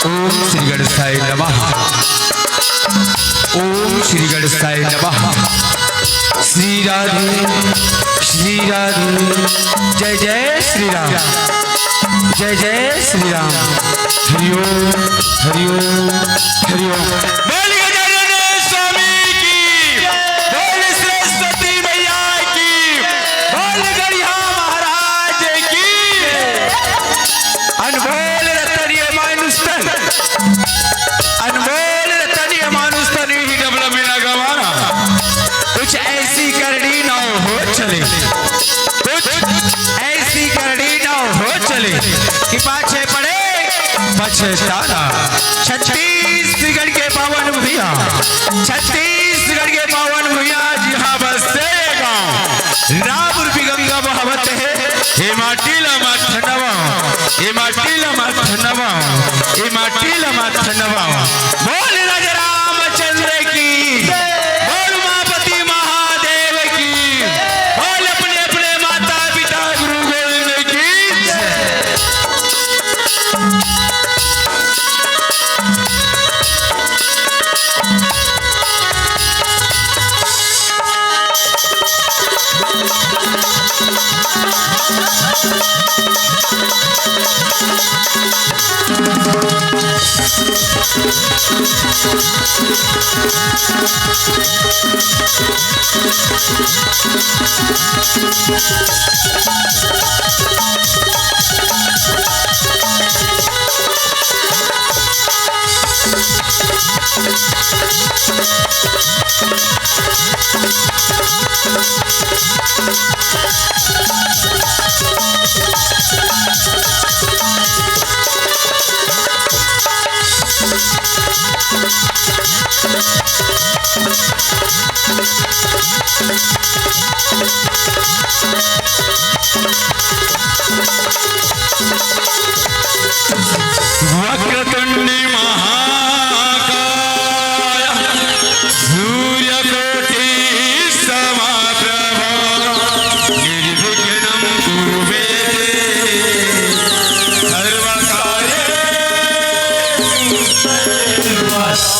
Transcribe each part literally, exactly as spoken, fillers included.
ओम श्री गणेशाय नमः। ओम श्री गणेशाय नमः। श्री राधे, श्री राधे। जय जय श्री राम, जय जय श्री राम। हरि ओम, हरि ओम, हरि ओम। बोल गजानन स्वामी छेतारा। छत्तीसगढ़ के पावन भुइयां, छत्तीसगढ़ के पावन भुइयां, जिहां बसे ये गांव, राम रूपी गंगा बहावत हे। ए माटी ला मत नवाव, ए माटी ला मत नवाव, ए माटी ला मत नवाव। बोल राजा रामचंद्र की, बोल उमापति महादेव की, बोल अपने अपने माता पिता गुरु गोविंद की जय। वक्रतुंडी महाकाय सूर्यकोटि समाप्रभा निर्विघ्नं कुरु मे देव सर्वकार्येषु सर्वदा।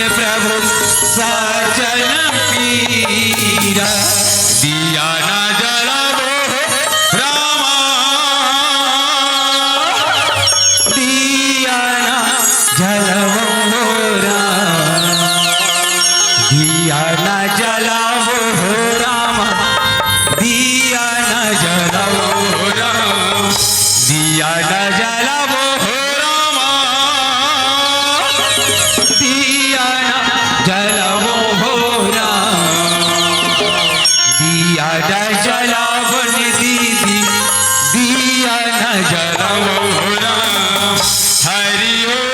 प्रभु सज्जन पीरा, दिया ना जलावो रामा, दिया ना जलावो रामा, दिया ना जलावो रामा, दिया ना जलावो रामा, दिया ना जलावो रामा। दिया ना जलावो हो राम, दिया ना जलावो नी दीदी, दिया ना जलावो हो राम। हरि ओम।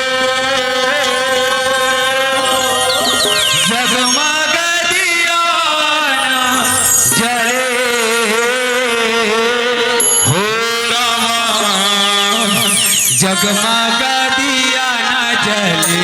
जगमग दिया ना जले हो रामा, जगमग दिया ना जले।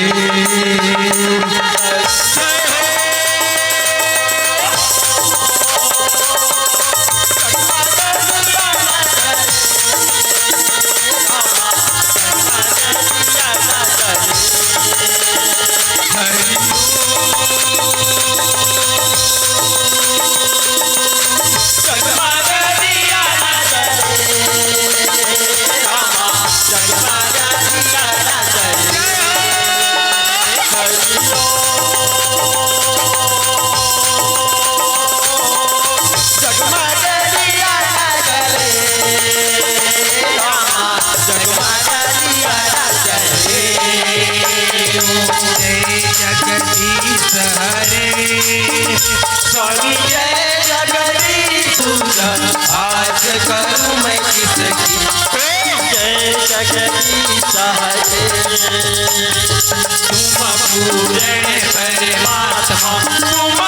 जय जगदीश हरे। स्वामी जय जगदीश, पूजा आज करूं मैं किसकी? जय जगदीश हरे। तुम पूर्ण परमात्मा, तुम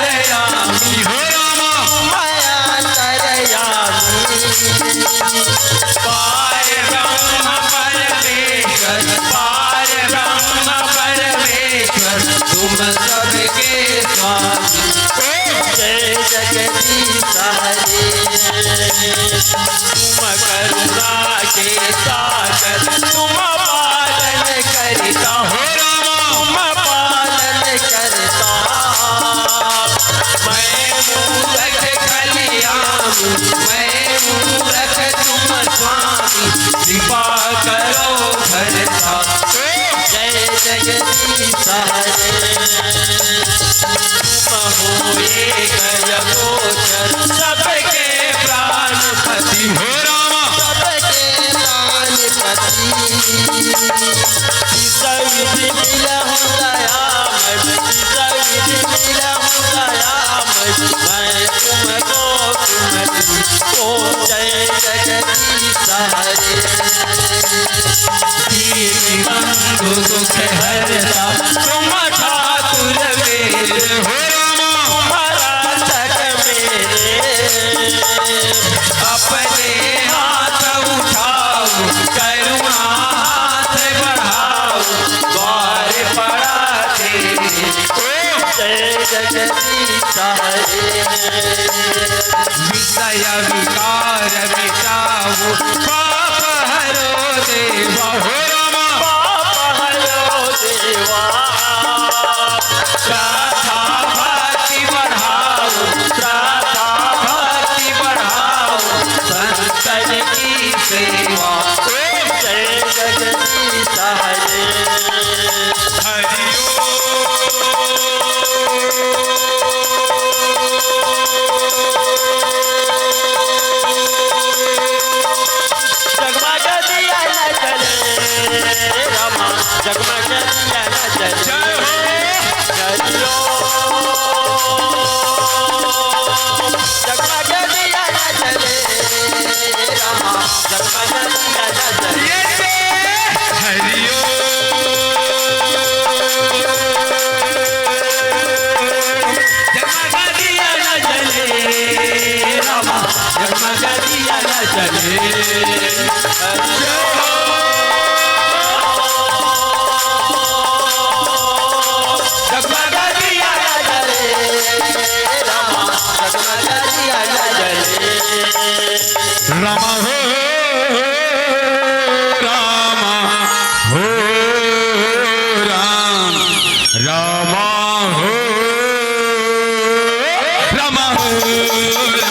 अंतर्यामी हो रामा। तुम अंतर्यामी। पार ब्रह्म परमेश्वर, पार ब्रह्म परमेश्वर, तुम सबके स्वामी। जय जगदीश हरे। तुम करुणा के सागर, तुम पालन करता हो रामा। तुम पालन करता। मैं मूरख कल्याणी, मैं मूरख तुम स्वामी, कृपा करो भरता। जय जगदीश हरे। तुम हो एक अगोचर सबके प्राणपति। हो रामा। सबके प्राणपति। इस विधि मिलहु दयामय, इस विधि मिलहु दयामय, मैं तुमको तुम तुमको जय जगदीश हरे। दीनबंधु दुख हरता तुम ठाकुर मेरे। हो रामा। तुम रक्षक मेरे। अपने हाथ उठाओ, करुणा हाथ बढ़ाओ, द्वार पड़ा तेरे। जय जगदीश हरे। विषय विकार मिटाओ, पाप हरो देवा। हो रामा। पाप हरो देवा। श्रद्धा भक्ति बढ़ाओ, श्रद्धा भक्ति बढ़ाओ, संतन की सेवा। जय जगदीश हरे। हरि ओम। जगमग दिया न जले रामा, जगमग दिया न जले। जय हो। हरि ओम। जगमग दिया न जले रामा, जगमग दिया न जले। ये से हरि ओम। जगमग दिया न जले रामा, जगमग दिया न जले। हरि ओम। जगमग दिया न जले रामा, जगमग दिया न जले। राम हो राम हो राम, राम हो राम हो राम।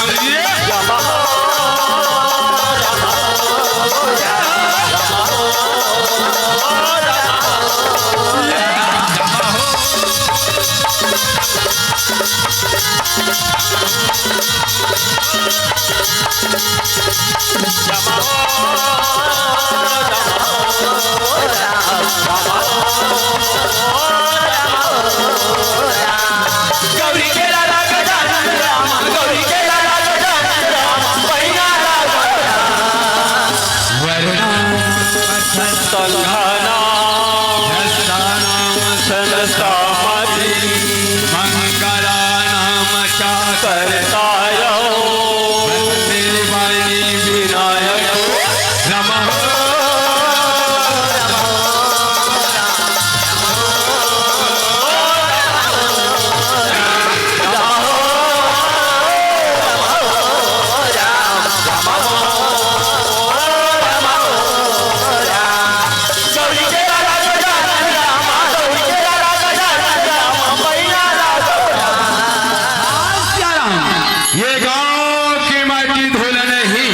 ये ये गांव की माटी धूल नहीं,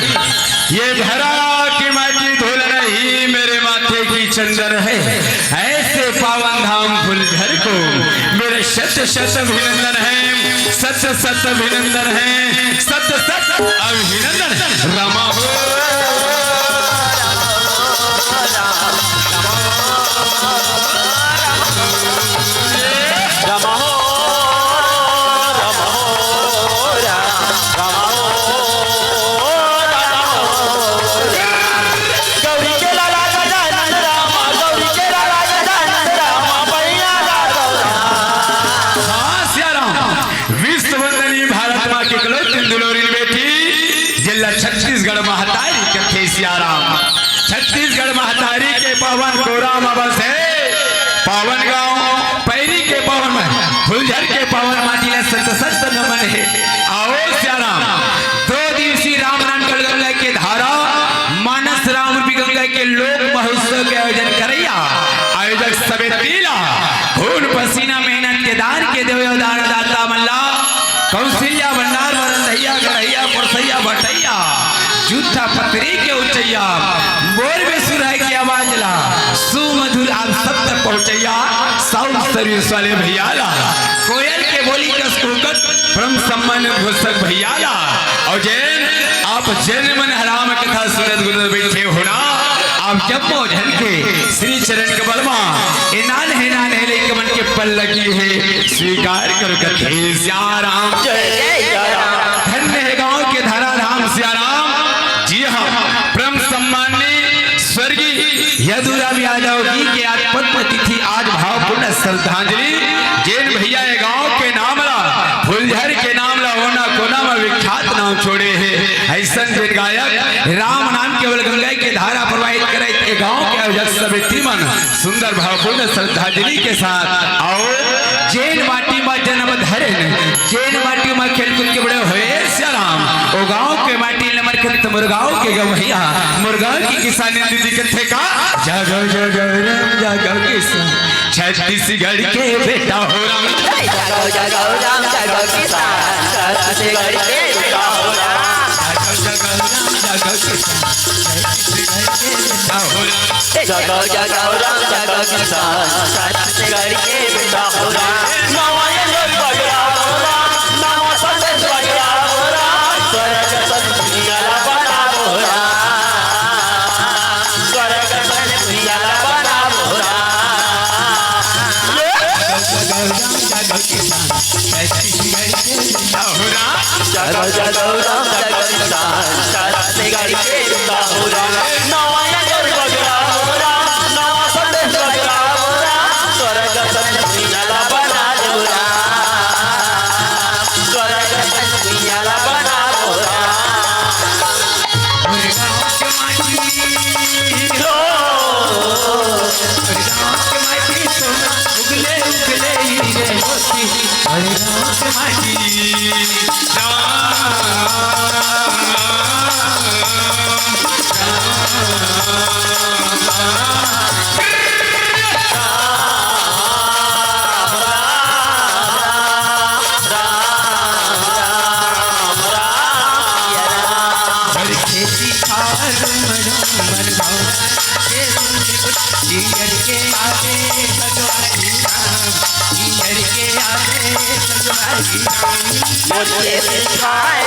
ये धरा की माटी धूल नहीं, मेरे माथे की चंदन है। ऐसे पावन धाम फुलझर को मेरे शत शत अभिनंदन है, शत शत अभिनंदन है, शत शत अभिनंदन है। रामा हो। हाँ, सियाराम। विश्व वंदनी भारत माँ के इकलौती दुलौरी बेटी, जेला छत्तीसगढ़ महतारी कथे सियाराम। छत्तीसगढ़ महतारी के पावन कोरा म बसे पावन गांव पैरी के पावन म-, फुलझर के पावन माटी ला सत सत नमन हे। आओ सियाराम, दो दिवसीय रामनवमी गंगा के धारा मानस राम रूपी गंगा के लोक महोत्सव के आयोजन करैया आयोजक समिति ला खून पसीना मेहनत के दान के देवयो दानदाता मन ला कौशल्या भंडार वरंधैया गढ़ैया पुरसैया भटैया जूठा पतरी के उचैया मोर में सुराय के आवाज ला सुमधुर आप सब तक पहुंचैया साउंड सर्विस वाले भैया ला, कोयल के बोली कस कूकत परम सम्मानित घोषक भैया ला, अउ जेन आप जेन मन ह राम कथा सुनत गुनत बइठे हो ना, आप जम्मो झन के श्री चरण कमल मा ए नान्हे नान्हे लइका मन के पल्लगी हे, स्वीकार करो कथे सियाराम। जय जय सियाराम। धन्य हे गांव के धराधाम सियाराम। जी हाँ, परम सम्माननीय स्वर्गीय यदुराम यादव जी के आज पुण्यतिथि, आज भावपूर्ण श्रद्धांजलि। जेन भैया ए गांव के नाम ला, फुलझर के नाम ला, ओना कोना मा विख्यात नाम छोड़े हे, अइसन जेन गायक राम नाम केवल गंगा के धारा प्रवाहित करे, ए गांव के आयोजक समिति मन सुंदर भावपूर्ण श्रद्धांजलि के साथ अउ जेन माटी मा जन्म धरेन, जेन माटी मा खेल कूद के बड़े होए सियाराम, ओ गांव के माटी ल मरखत मोर गांव के गवैया, मोर गांव की किसान दीदी कथे का, जागो जागो राम जागो किसान, छत्तीसगढ़ के बेटा हो राम। जय जगो जगो राम जगो किसान, छत्तीसगढ़ के बेटा हो राम। जगो जगो राम जगो किसान, छत्तीसगढ़ के बेटा हो राम। जगो जगो राम जगो किसान, छत्तीसगढ़ के बेटा हो राम। नवा ये लोग बगड़ा हो राम, नवा संदेश बगड़ा हो राम, स्वर्ग सन दुनिया ला बना हो राम, स्वर्ग सन दुनिया ला बना हो राम। जगो जगो राम जगो किसान, छत्तीसगढ़ के बेटा हो राम। जगो जगो राम जगो किसान, छत्तीसगढ़ के बेटा हो राम। नवा ये लोग बगड़ा हो राम, नवा संदेश बगड़ा हो राम, स्वर्ग सन दुनिया ला बना हो राम, स्वर्ग सन दुनिया ला बना हो राम। मोर गाँव के माटी हो, मोर गाँव के माटी सोना उगले उगले हीरे मोती, मोर गाँव के माटी राम। हर खेती खार मरो मरवावा के रूप, जीवन के आगे भगवान राम, जीवन के आगे भगवान राम। मोर के सिखाए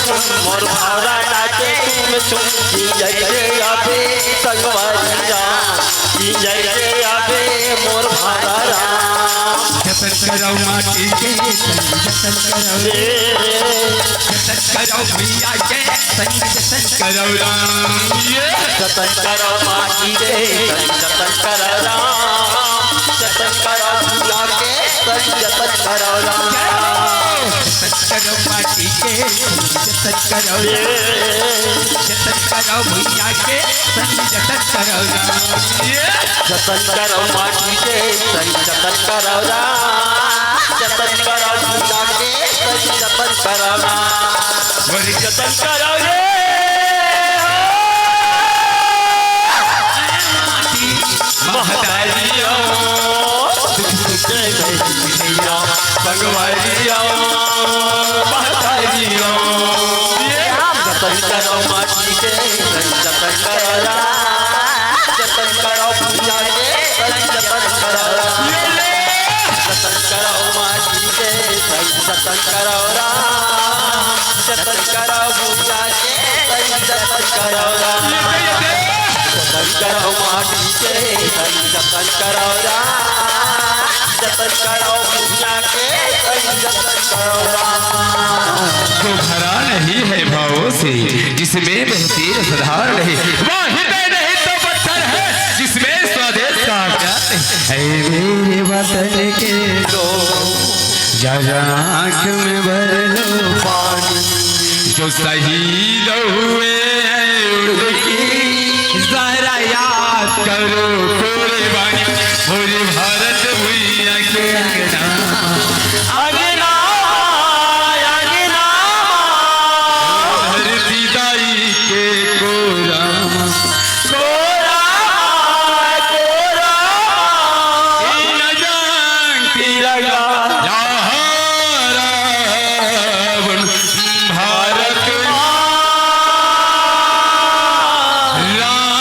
तुम, मोर भौरा नाचे तुम, तुम जीवन के आगे संगवारी राम, जीवन के आगे मोर भौरा राम। जतन करव माटी के तन जतन करव रे, जतन करव भुइयाँ के तन जतन करव राम। जतन करव माटी के तन जतन करव राम, जतन करव भुइयाँ के तन जतन करव राम। जतन करव माटी के तन जतन करव रे, जतन करव भुइयाँ के तन जतन करव राम। जतन करव माटी के तन जतन करव राम, जतन करव भुइयाँ के तन जतन करव राम। मोर जतन करव रे हो। महतारी ओ, दुख सुख के भैया, संगवारी ओ, महतारी ओ। जतन करव माटी के तन जतन करव राम, जतन करव भुइयाँ के तन जतन करव राम। जतन करव माटी के तन जतन करव राम, जतन करव भुइयाँ के तन जतन करव राम। जतन करव माटी के तन जतन करव राम, जतन करव भुइयाँ के तन जतन करव राम। जो भरा नहीं है भावों से, जिसमें बहती रसधार नहीं, वह हृदय नहीं तो पत्थर है, जिसमें स्वदेश का प्यार नहीं। ऐ मेरे वतन के लोग, जा जा आँख में भर लो पानी, जो शहीद हुए हैं उनकी जरा याद करो कुर्बानी। मोरे भारत भुइयाँ के अंगना, अंगना, अंगना। धरती दाई के कोरा, कोरा, कोरा। ई न जान की लगा लहरावन भारत माँ। राम।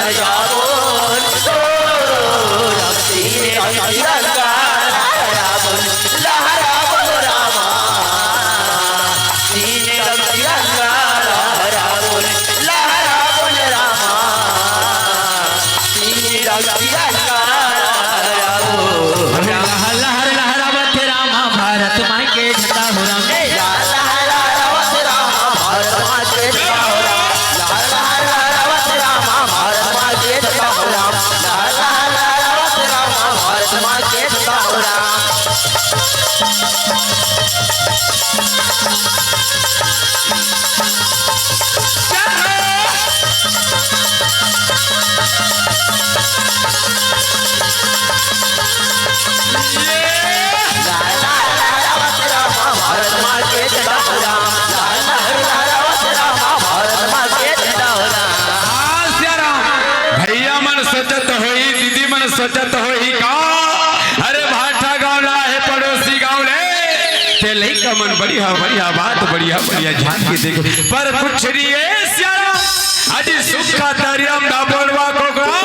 रावण, ओ राम, तीन रंग तिरंगा, लहरा बोल, लहरा बोल रामा। तीन रंग तिरंगा, लहरा बोल, लहरा बोल रामा। तीन रंग तिरंगा, लहरा बोल। लहर, लहर, लहरावत रामा, भारत माँ के झंडा हो राम। ए, लहरा, लहरा, लहरावत रामा, भारत माँ के झंडा हो राम। लहरा, लहरा, लहरावत रामा, भारत माँ के झंडा हो राम। लहरा, लहरा, लहरावत रामा, भारत माँ के झंडा हो राम। हाँ, सियाराम। भैया मन सोचत होही, दीदी मन सोचत होही का, अरे भाठा गांव ला हे पड़ोसी गांव ले, ते लइका मन बढ़िया बढ़िया बात, बढ़िया बढ़िया झांकी देखे, पर कुछ नहीं हे सियाराम। अजी सुखा तरियम ना बोलवा कोकरा,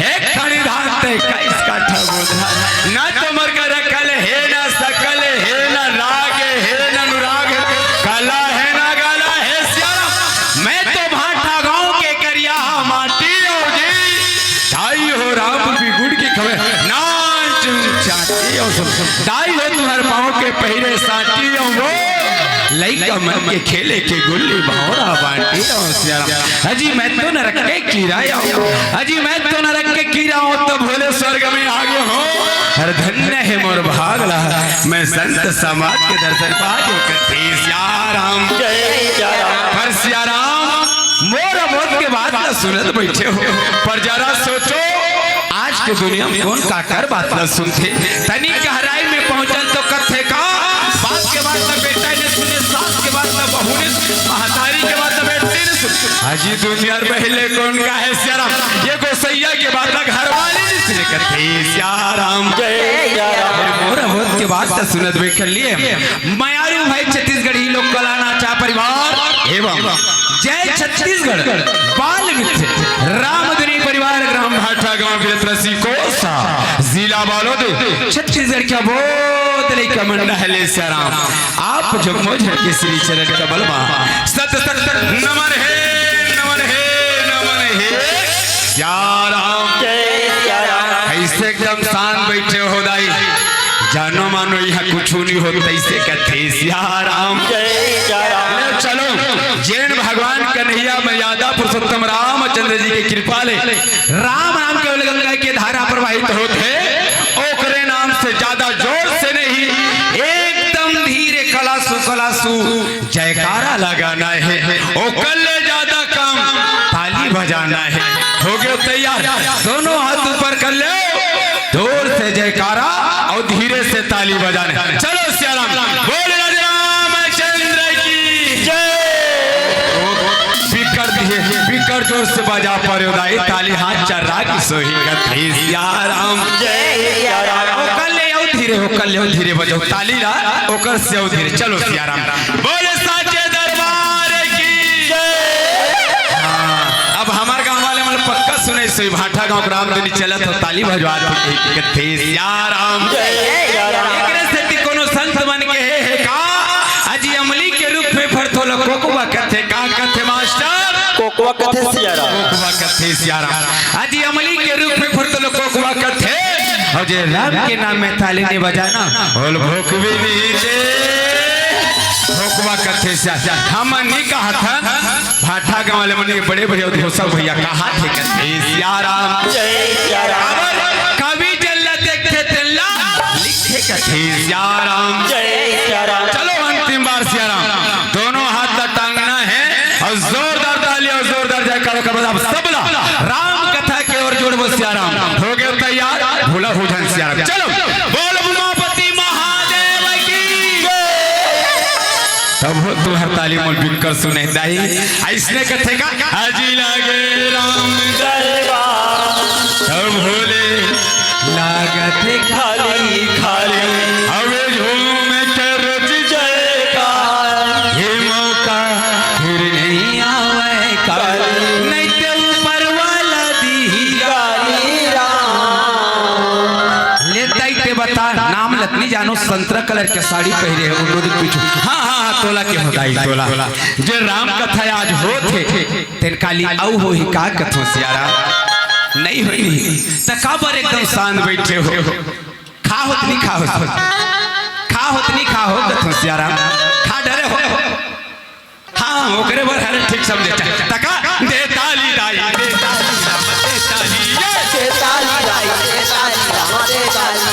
एक खड़ी धान ते इक्कीस काठा बोझा। ना तो मर कर रखल हे, ना सकल हे, ना राग हे, ना अनुराग, कला हे ना गाला हे सियाराम। मैं तो भाठा गांव के करिया माटी हो जी। दाई हो राम भी गुड़ की खवे, नाच चाटी हो सब। दाई हो तुम्हारे पाँव के पहिरे साटी हो वो। लइका मन के खेले के गुल्ली भौंरा बांटी हो सियाराम। अजी मैं तो नरक के कीरा आऊं, अजी मैं तो नरक के कीरा आऊं, तो भोले स्वर्ग में आगे हो। अरे धन्य हे मोर भागला, मैं संत समाज के दर्शन पाके कथे सियाराम। जय सियाराम। पर सियाराम, मोर अबोध के बात ला सुनत बैठे हो, पर जरा सोचो, आज के दुनिया में कौन काकर बात ला सुनथे? तनी गहराई में पहुंचन तो कथे का, बाप के बात ला बेटा ने सुने, सास के बात ला बहू ने सुने, महतारी के बात ला बेटी ने सुने। अजी दुनिया पहले कौन का हे सियाराम? ये गोसैया के बात ला घरवाली ने सुने, कथे सियाराम। जय सियाराम। अरे मोर अबोध के बात ला सुनत बैठे लिए। मयारू भाई छत्तीसगढ़ी लोक कला नाचा परिवार एवं जय छत्तीसगढ़ बाल मित्र रामधुनी परिवार ग्राम भाठा गांव गिरत रसी कोसा जिला बालोद छत्तीसगढ़ के अबोध लइका मंडल हे सियाराम। आप जम्मो झन के श्री चरण कमल मा सत सत नमन हे, नमन हे, नमन हे। सियाराम। जय सियाराम। ऐसे एकदम शांत बैठे हो दाई, जानो मानो यहाँ कुछ नहीं हो, तैसे कथे सियाराम। जय सियाराम। ले चलो, जेन भगवान कन्हैया मर्यादा पुरुषोत्तम रामचंद्र जी के कृपा ले राम नाम केवल गंगा के धारा प्रवाहित होत हे, ओकरे नाम से ज्यादा जोर से नहीं, एकदम धीरे कलासु कलासु जयकारा लगाना हे, ओकर ले ज्यादा कम ताली बजाना हे। हो गए तैयार, दोनों हाथ ऊपर कर ले, जोर से जयकारा और धीरे से ताली बजाने। चलो सियाराम, बोल राधे रामचंद्र की जय। बिकर दिए, बिकर जोर से बजा पारे हो दाई, ताली हाथ चर्रा की सोही कथे सियाराम। जय सियाराम। ओकर ले आओ धीरे, ओकर ले आओ धीरे बजाओ ताली ला, ओकर से आओ धीरे। चलो सियाराम। बोले साचे दरबार की जय। हाँ, अब हमार गांव वाले मन पक्का सुने, सोई भाठा गांव के रामधुनी चलत हो, ताली बजवा थे, कथे सियाराम। जय सियाराम। एकरे सेती कोनो संत मन कहे हे का, अजी अमली के रूप में फरथो ला कोकवा कथे, का कथे मास्टर? कोकवा कथे सियाराम। कोकवा कथे सियाराम। अजी अमली के रूप में फरथो ला कोकवा कथे। और जे राम के नाम में ताली नहीं बजाना, बोल भोकवी नहीं दे। भोकवा कथे सियाराम। हम नहीं कहा था, भाठा गांव वाले मन के बड़े भैया धोसा भैया कहा थे कथे सियाराम। जय सियाराम। काबर कवि जल्ला देखथे तेल्ला लिखे कथे सियाराम। जय सियाराम। चलो अंतिम बार सियाराम, दोनों हाथ ला टांगना हे और जोरदार ताली और जोरदार जयकारा का बजा, सबला राम कथा के ओर जोड़बो सियाराम। हो गए तैयार, भोला हो झन सियाराम। चलो बोल उमापति महादेव की। तब हो तुहर ताली मोर बिक्कर सुने दाई। अइसने कथे का, हाजी लागे राम दरबार, तब भोले लागत हे खाली खाली। अबे झूम के रोज जयकार, ये मौका फिर नहीं आवे काली। नहीं ते ऊपर वाला दी संतरा कलर के साड़ी पहिरे हे, वो गोदी पीछू। हाँ, हाँ, हाँ, तोला के हो दाई, तोला। जे राम कथा आज होत हे, तेन काली अउ होही का कथों सियाराम? नहीं होही। त काबर एकदम शांत बैठे हो? खा होत नहीं खा होत? खा होत नहीं खा हो कथों सियाराम? खा डरे हो? हाँ, ओकरे बर हर ठीक समझे। तका दे ताली दाई, दे ताली राम, दे ताली, ये। दे ताली दाई, दे ताली राम, दे ताली,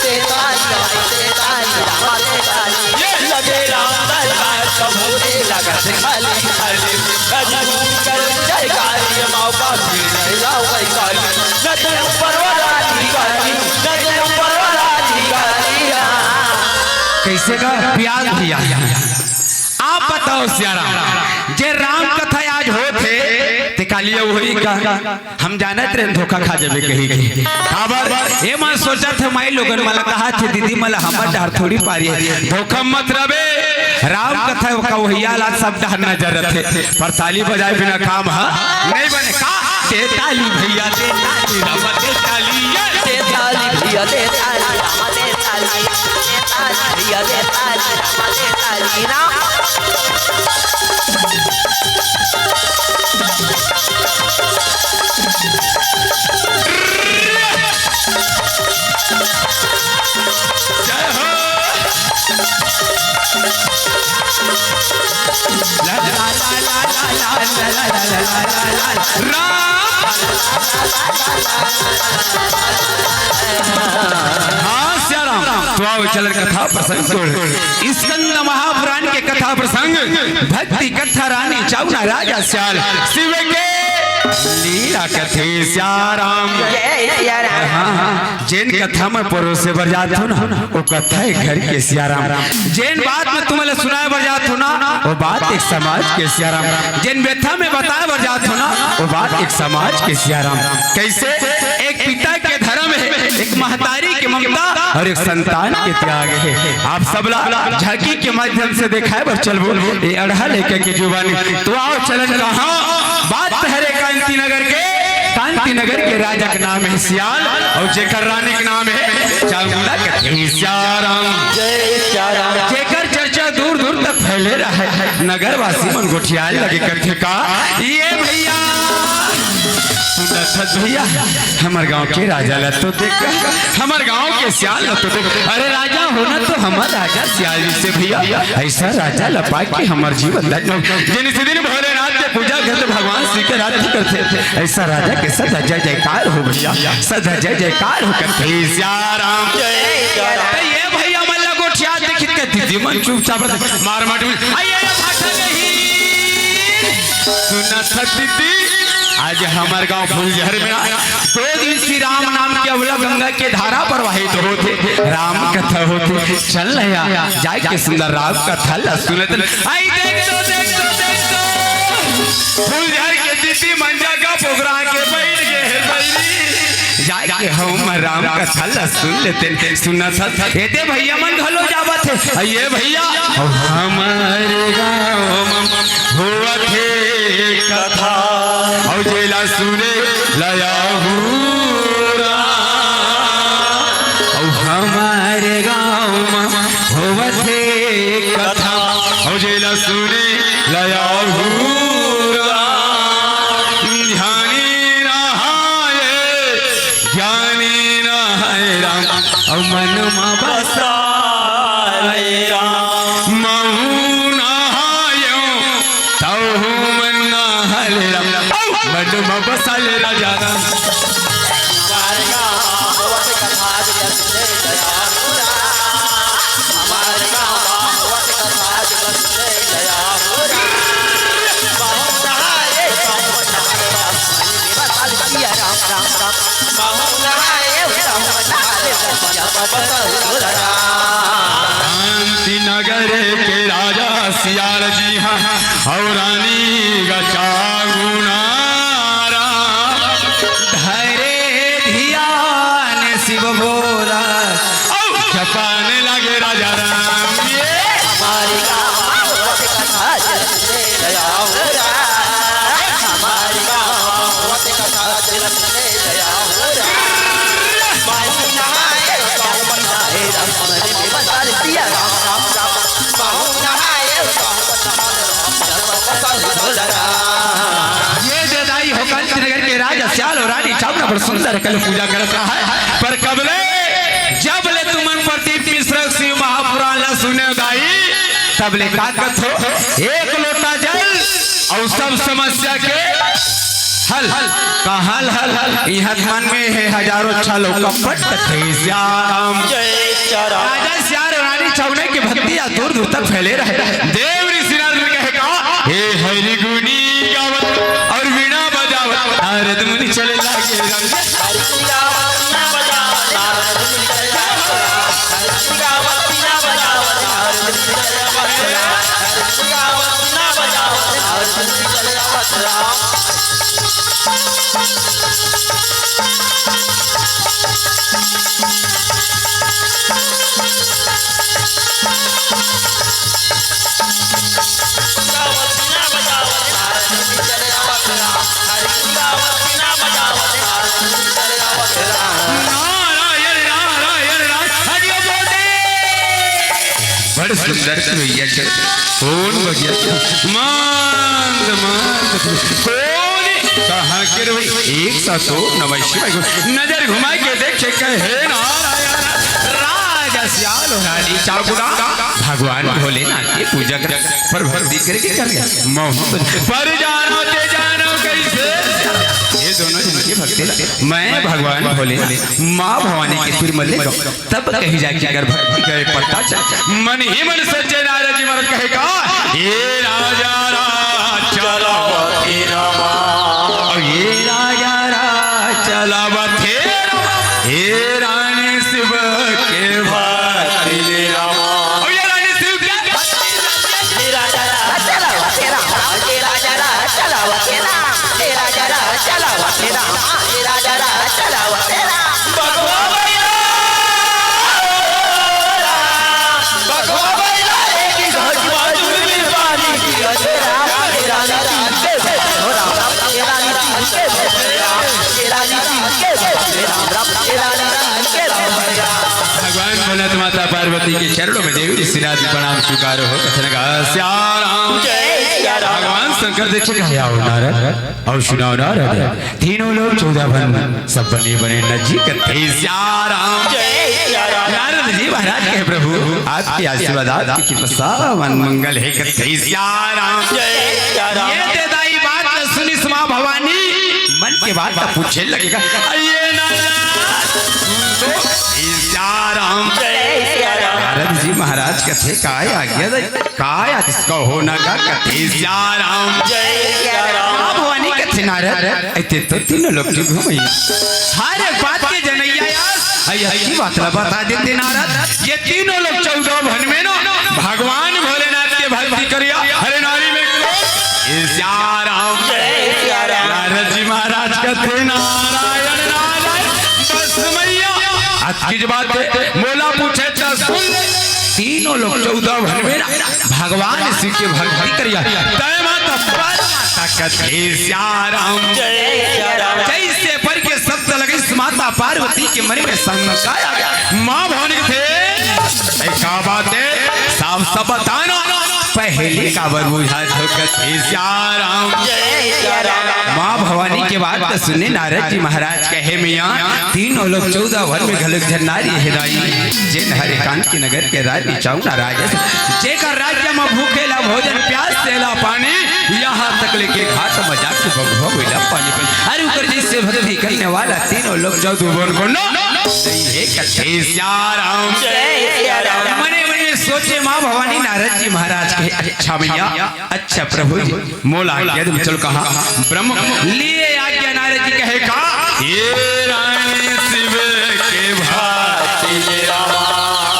दे ताली दाई, दे ताली राम, दे ताली। ये। लगे राम दरबार कभू नहीं लगत खाली, खाली। कभू कर जयकारी माँ बाप की नहीं जाओ भाई काली। नजर ऊपर वाला की काली, नजर ऊपर वाला की काली। कैसे का प्यार भैया? आप बताओ सियाराम, जे राम कथा आज होत हे, ते काली अउ होही का? हम जानत रहेन धोखा खा जबे कही के। काबर? ए मन सोचत हे, माई लोगन मन ला कहा थे, दीदी मन ला हमर डहर थोड़ी पारी हे। धोखा मत रबे, राम कथा का वहिया ला सब डहर नजर रथे, पर ताली बजाए बिना काम ह नहीं बने का? दे ताली भैया, दे ताली राम, दे ताली, ये। दे ताली भैया, दे ताली राम, दे ताली, दे ताली भैया, दे ताली राम, दे ताली राम। जय हो। ला, ला, ला, ला, ला। राम। हाँ, सियाराम। तो आओ, चलन कथा प्रसंग छोड़। स्कंद महापुराण के कथा प्रसंग, भक्ति कथा रानी चावना राजा सियाल, शिव के लीला कथे सियाराम। जय सियाराम। हाँ, हाँ। जेन कथा में परोसे बर जात हो ना, वो कथा एक घर के सियाराम। जेन बात में तुमन ला सुनाए बर जात हो ना, वो बात एक समाज के सियाराम। जेन व्यथा में बताए बर जात हो ना, वो बात एक समाज के सियाराम। कैसे? एक पिता के धर्म हे, एक महतारी के ममता अउ एक संतान के त्याग हे। आप सबला झांकी के माध्यम से देखाए बर चलबो, ये अड़हा लइका के जुबानी। तो आओ चलन कहाँ, बात हरे कांति नगर के, कांति नगर के राजा के नाम हे सियाल अउ जेकर रानी के नाम हे चामुंडा कथे सियाराम। जय सियाराम। जेकर चर्चा दूर दूर तक फैले रहे, नगरवासी मन गोठियाए लगे कथे का, ये भैया, सुनत हस भैया, हमर गांव के राजा ला तो देख, हमर गांव के सियाल ला तो देख। अरे राजा होना तो हमर राजा सियाल जइसे भैया, ऐसा राजा ला पाके हमर जीवन धन्य हो। जेन इसी दिन भोलेनाथ के पूजा करथे, भगवान शिव के आरती करथे, ऐसा राजा के सदा जय जयकार हो भैया, सदा जय जयकार हो कथे सियाराम। जय सियाराम। तो ये भैया मन ला गोठिया देखित के दीदी मन चुपचाप रहथे, मार मार, आइए, आइए, भाषा नहीं। सुनत हस दीदी, आज हमर गांव फूलझर में ना दो दिन श्री राम नाम के अबला गंगा के धारा प्रवाहित होथे, राम कथा होथे। चल नया, जाए के सुंदर राम कथा ला सुनत। आई देख तो, देख तो, देख तो, फूलझर के दीदी मन जगह पोगरा के बैठ गे हे बैरी। जाए के हम राम कथा ला सुन लेतेन। सुनत हस, एदे भैया मन घलो जावत हे। आ ये भैया, हमर गांव म होवत हे कथा, अउ जेला सुने ला आहू राम। अउ हमर गांव म होवत हे कथा, अउ जेला सुने ला आहू राम। ध्यानी नहाए ज्ञानी नहाए राम, अउ मन म बसा ले राम। महू नहायो, तहू मन नहा ले राम, अउ मन म बसा ले राजा राम। कांति नगर के राजा सियाल जी हाँ, अउ रानी गा चावना राम। धरे धियान शिव बोला, अउ जपने लगे राजा राम। ये हमारे गाँव कथा जगत में दया हो रहा, हमारे गाँव कथा जगत में दया हो रहा। माई नहाए, बाबू नहाए, राम समझ में बता बड़ सुंदर कल पूजा करत रहा है, पर कबले, जब ले तुमन प्रदीप मिश्र शिव महापुराण ला सुने गाई, तब ले का कथो, एक लोटा जल अउ सब समस्या के हल। का हल, हल, हल? इहाँ मन में हे हजारों छल अउ कपट, कथे श्याम। जय श्याम। राजा श्याम रानी छौने के भक्ति या दूर दूर तक फैले रहे। देव ऋषि नारद ने कहे का, हे हरि गुनी गावत अउ वीणा बजावत नारद मुनि चले लागे रंग। नारायण, नारायण, नारायण, हरि बोल। बड़ सुंदर सुरैया के कौन बगिया मांद मांद कौन कहाँ के रे भाई? एक साथ तो नमः शिवाय को नजर घुमा के देखे कहे नारायण। राजा श्याम रानी चाकुरा भगवान भोलेनाथ के पूजा कर पर भक्ति करके कर गया। मोहन पर जानो ते जानो कैसे ये दोनों जन की भक्ति। मैं भगवान भोले माँ भवानी के फिर मले तब कहीं जाके अगर भक्ति करे पड़ता चा-, मन ही मन सच्चे नारद जी महाराज कहे का, हे राजा राज चलावते रामा, हे राजा राज चलावते रामा, हे रानी शिव के भक्ति रामा। और ये रानी शिव के तेरा जरा चलावा तेरा, तेरा जरा चलावा तेरा, तेरा जरा चलावा तेरा, तेरा जरा चलावा तेरा। बघवा बैला, बघवा बैला, एक ही घाट बाजू में पानी पिया तेरा, तेरा नीति के, तेरा नीति के, तेरा नीति के, तेरा नीति के। भगवान भोलेनाथ माता पार्वती के चरणों में देवी ऋषिराज प्रणाम स्वीकार हो। कथन का सिया राम। जय सिया राम। भगवान शंकर देखे कहे, आओ नारद, आओ सुनाओ नारद, तीनों लोग चौदह भुवन सब बने बने न जी कथे सिया राम। जय सिया राम। नारद जी महाराज कहे, प्रभु आपके आशीर्वाद, आपकी कृपा, सब मन मंगल है कथे सिया राम। जय सिया राम। ये दे दाई बात न सुनिस माँ भवानी, मन के बात का पूछे लगेगा। ये नारद, सुन तो, हे सिया राम। जय सिया राम। नारद जी महाराज कथे, काय आज्ञा दे, काय आदेश कहो ना का कथे सिया राम। जय सिया राम। माँ भवानी कथे, नारद, ऐते तो तीनों लोग चौदह भुवन। हर एक बात के जनैया यार, अई अच्छी बात ला बता देते नारद, ये तीनों लोग चौदह भुवन में ना भगवान भोलेनाथ के भक्ति करिया। हरे नारी में कौन? ये सिया राम। जय सिया राम। नारद जी महाराज कथे, नारायण नारायण। बस मैया, आज की जो बात है, मोला पूछे तो सुन ले। तीनों लोग चौदह भुवन में ना भगवान शिव के भक्ति करिया। तय माता पर माता कथे सिया राम। जय सिया राम। जैसे पर के शब्द लगे, इस माता पार्वती के मन में शंका आ गया। माँ भवानी कथे, "ए, का बात है? साफ साफ बताना, पहली काबर बुझात हो कथे सिया राम।" जय सिया राम। माँ भवानी के बात तो सुने नारद जी महाराज कहे, "मैया, तीनों लोग चौदह भुवन में घलो एक झन नारी हे दाई, जेन हर एकांत के नगर के रानी चाउना राजस, जेकर राज्य म भूखे ला भोजन, प्यास से ला पानी, यहाँ तक लेके घाट म जाके बघवा बैला पानी पानी।" अरे उकर जैसे भक्ति करने वाला तीनों लोग चौदह भुवन को नो, नो, नो। सही है कथे सिया राम। जय सिया राम। मने मने सोचे माँ भवानी नारद जी महाराज के, "अच्छा मैया, अच्छा प्रभु जी, मोला आज्ञा दे।" चल कहा ब्रह्म लिए आज्ञा, नारद जी कहे का, "ये रानी शिव के भाती रामा।"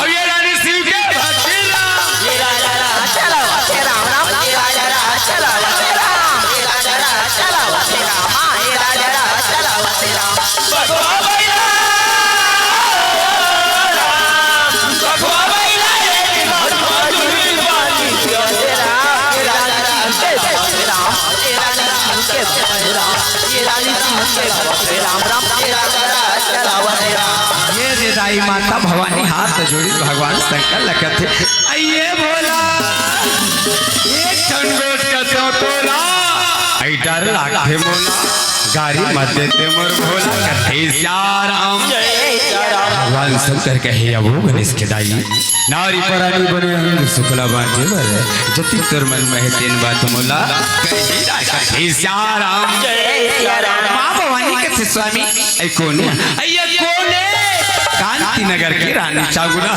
और ये रानी शिव के भाती राम। ये राजा राज चलावा थे राम राम, ये राजा राज चलावा थे राम, ये राजा राज चलावा थे राम, हाँ, ये राजा राज चलावा थे राम। बघवा बैला, बघवा बैला, ये राम, ये राम, ये राम, ये राम, ये राम, ये राम, ये राम, ये राम, ये राम, ये राम, ये राम, ये राम। ये रे दाई माता भवानी हाथ जोड़ी भगवान शंकर ल कथे, "अइये भोला, एक ठन गोठ कथों तोला, अई डर लागथे मोला।" गारी मत देते मोर भोला कथे सियाराम। जय सियाराम। भगवान शंकर कहे अबो गणेश के दाई, नारी परानी बने अंग सुखला बांटे बर, जति तोर मन में हे तेन बात मोला कही ना कथे सियाराम। जय सियाराम। माँ भवानी कथे स्वामी, ऐ कोन हे? ऐ कोन हे? कांति नगर के रानी चागुना।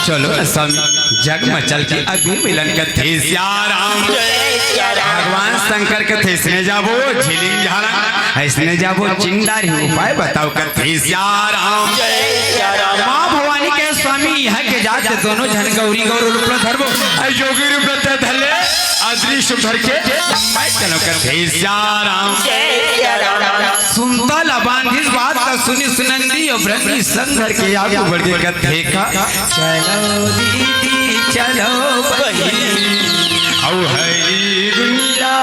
चलो ना स्वामी, जग में चल के अभी मिलन कथे सियाराम। जय सियाराम। भगवान शंकर कथे इसने जाबो झिलिंग झारंग, इसने जाबो चिंडारी उपाय बताओ कथे सियाराम। जय सियाराम। माँ भवानी कहे स्वामी, यहाँ के जात दोनों झन गौरी गौर रूप ल धरबो, अउ जोगी रूप ल धर ले, अदृश्य धर के मैं चलो कथे सियाराम। जय सियाराम। सुनता ला बांधिस बात ला सुनिस नंदी अउ ब्रह्मी संग धर के आगू बढ़ के कथे का, चलो दीदी चलो बहिनी, अउ हरी गुन ला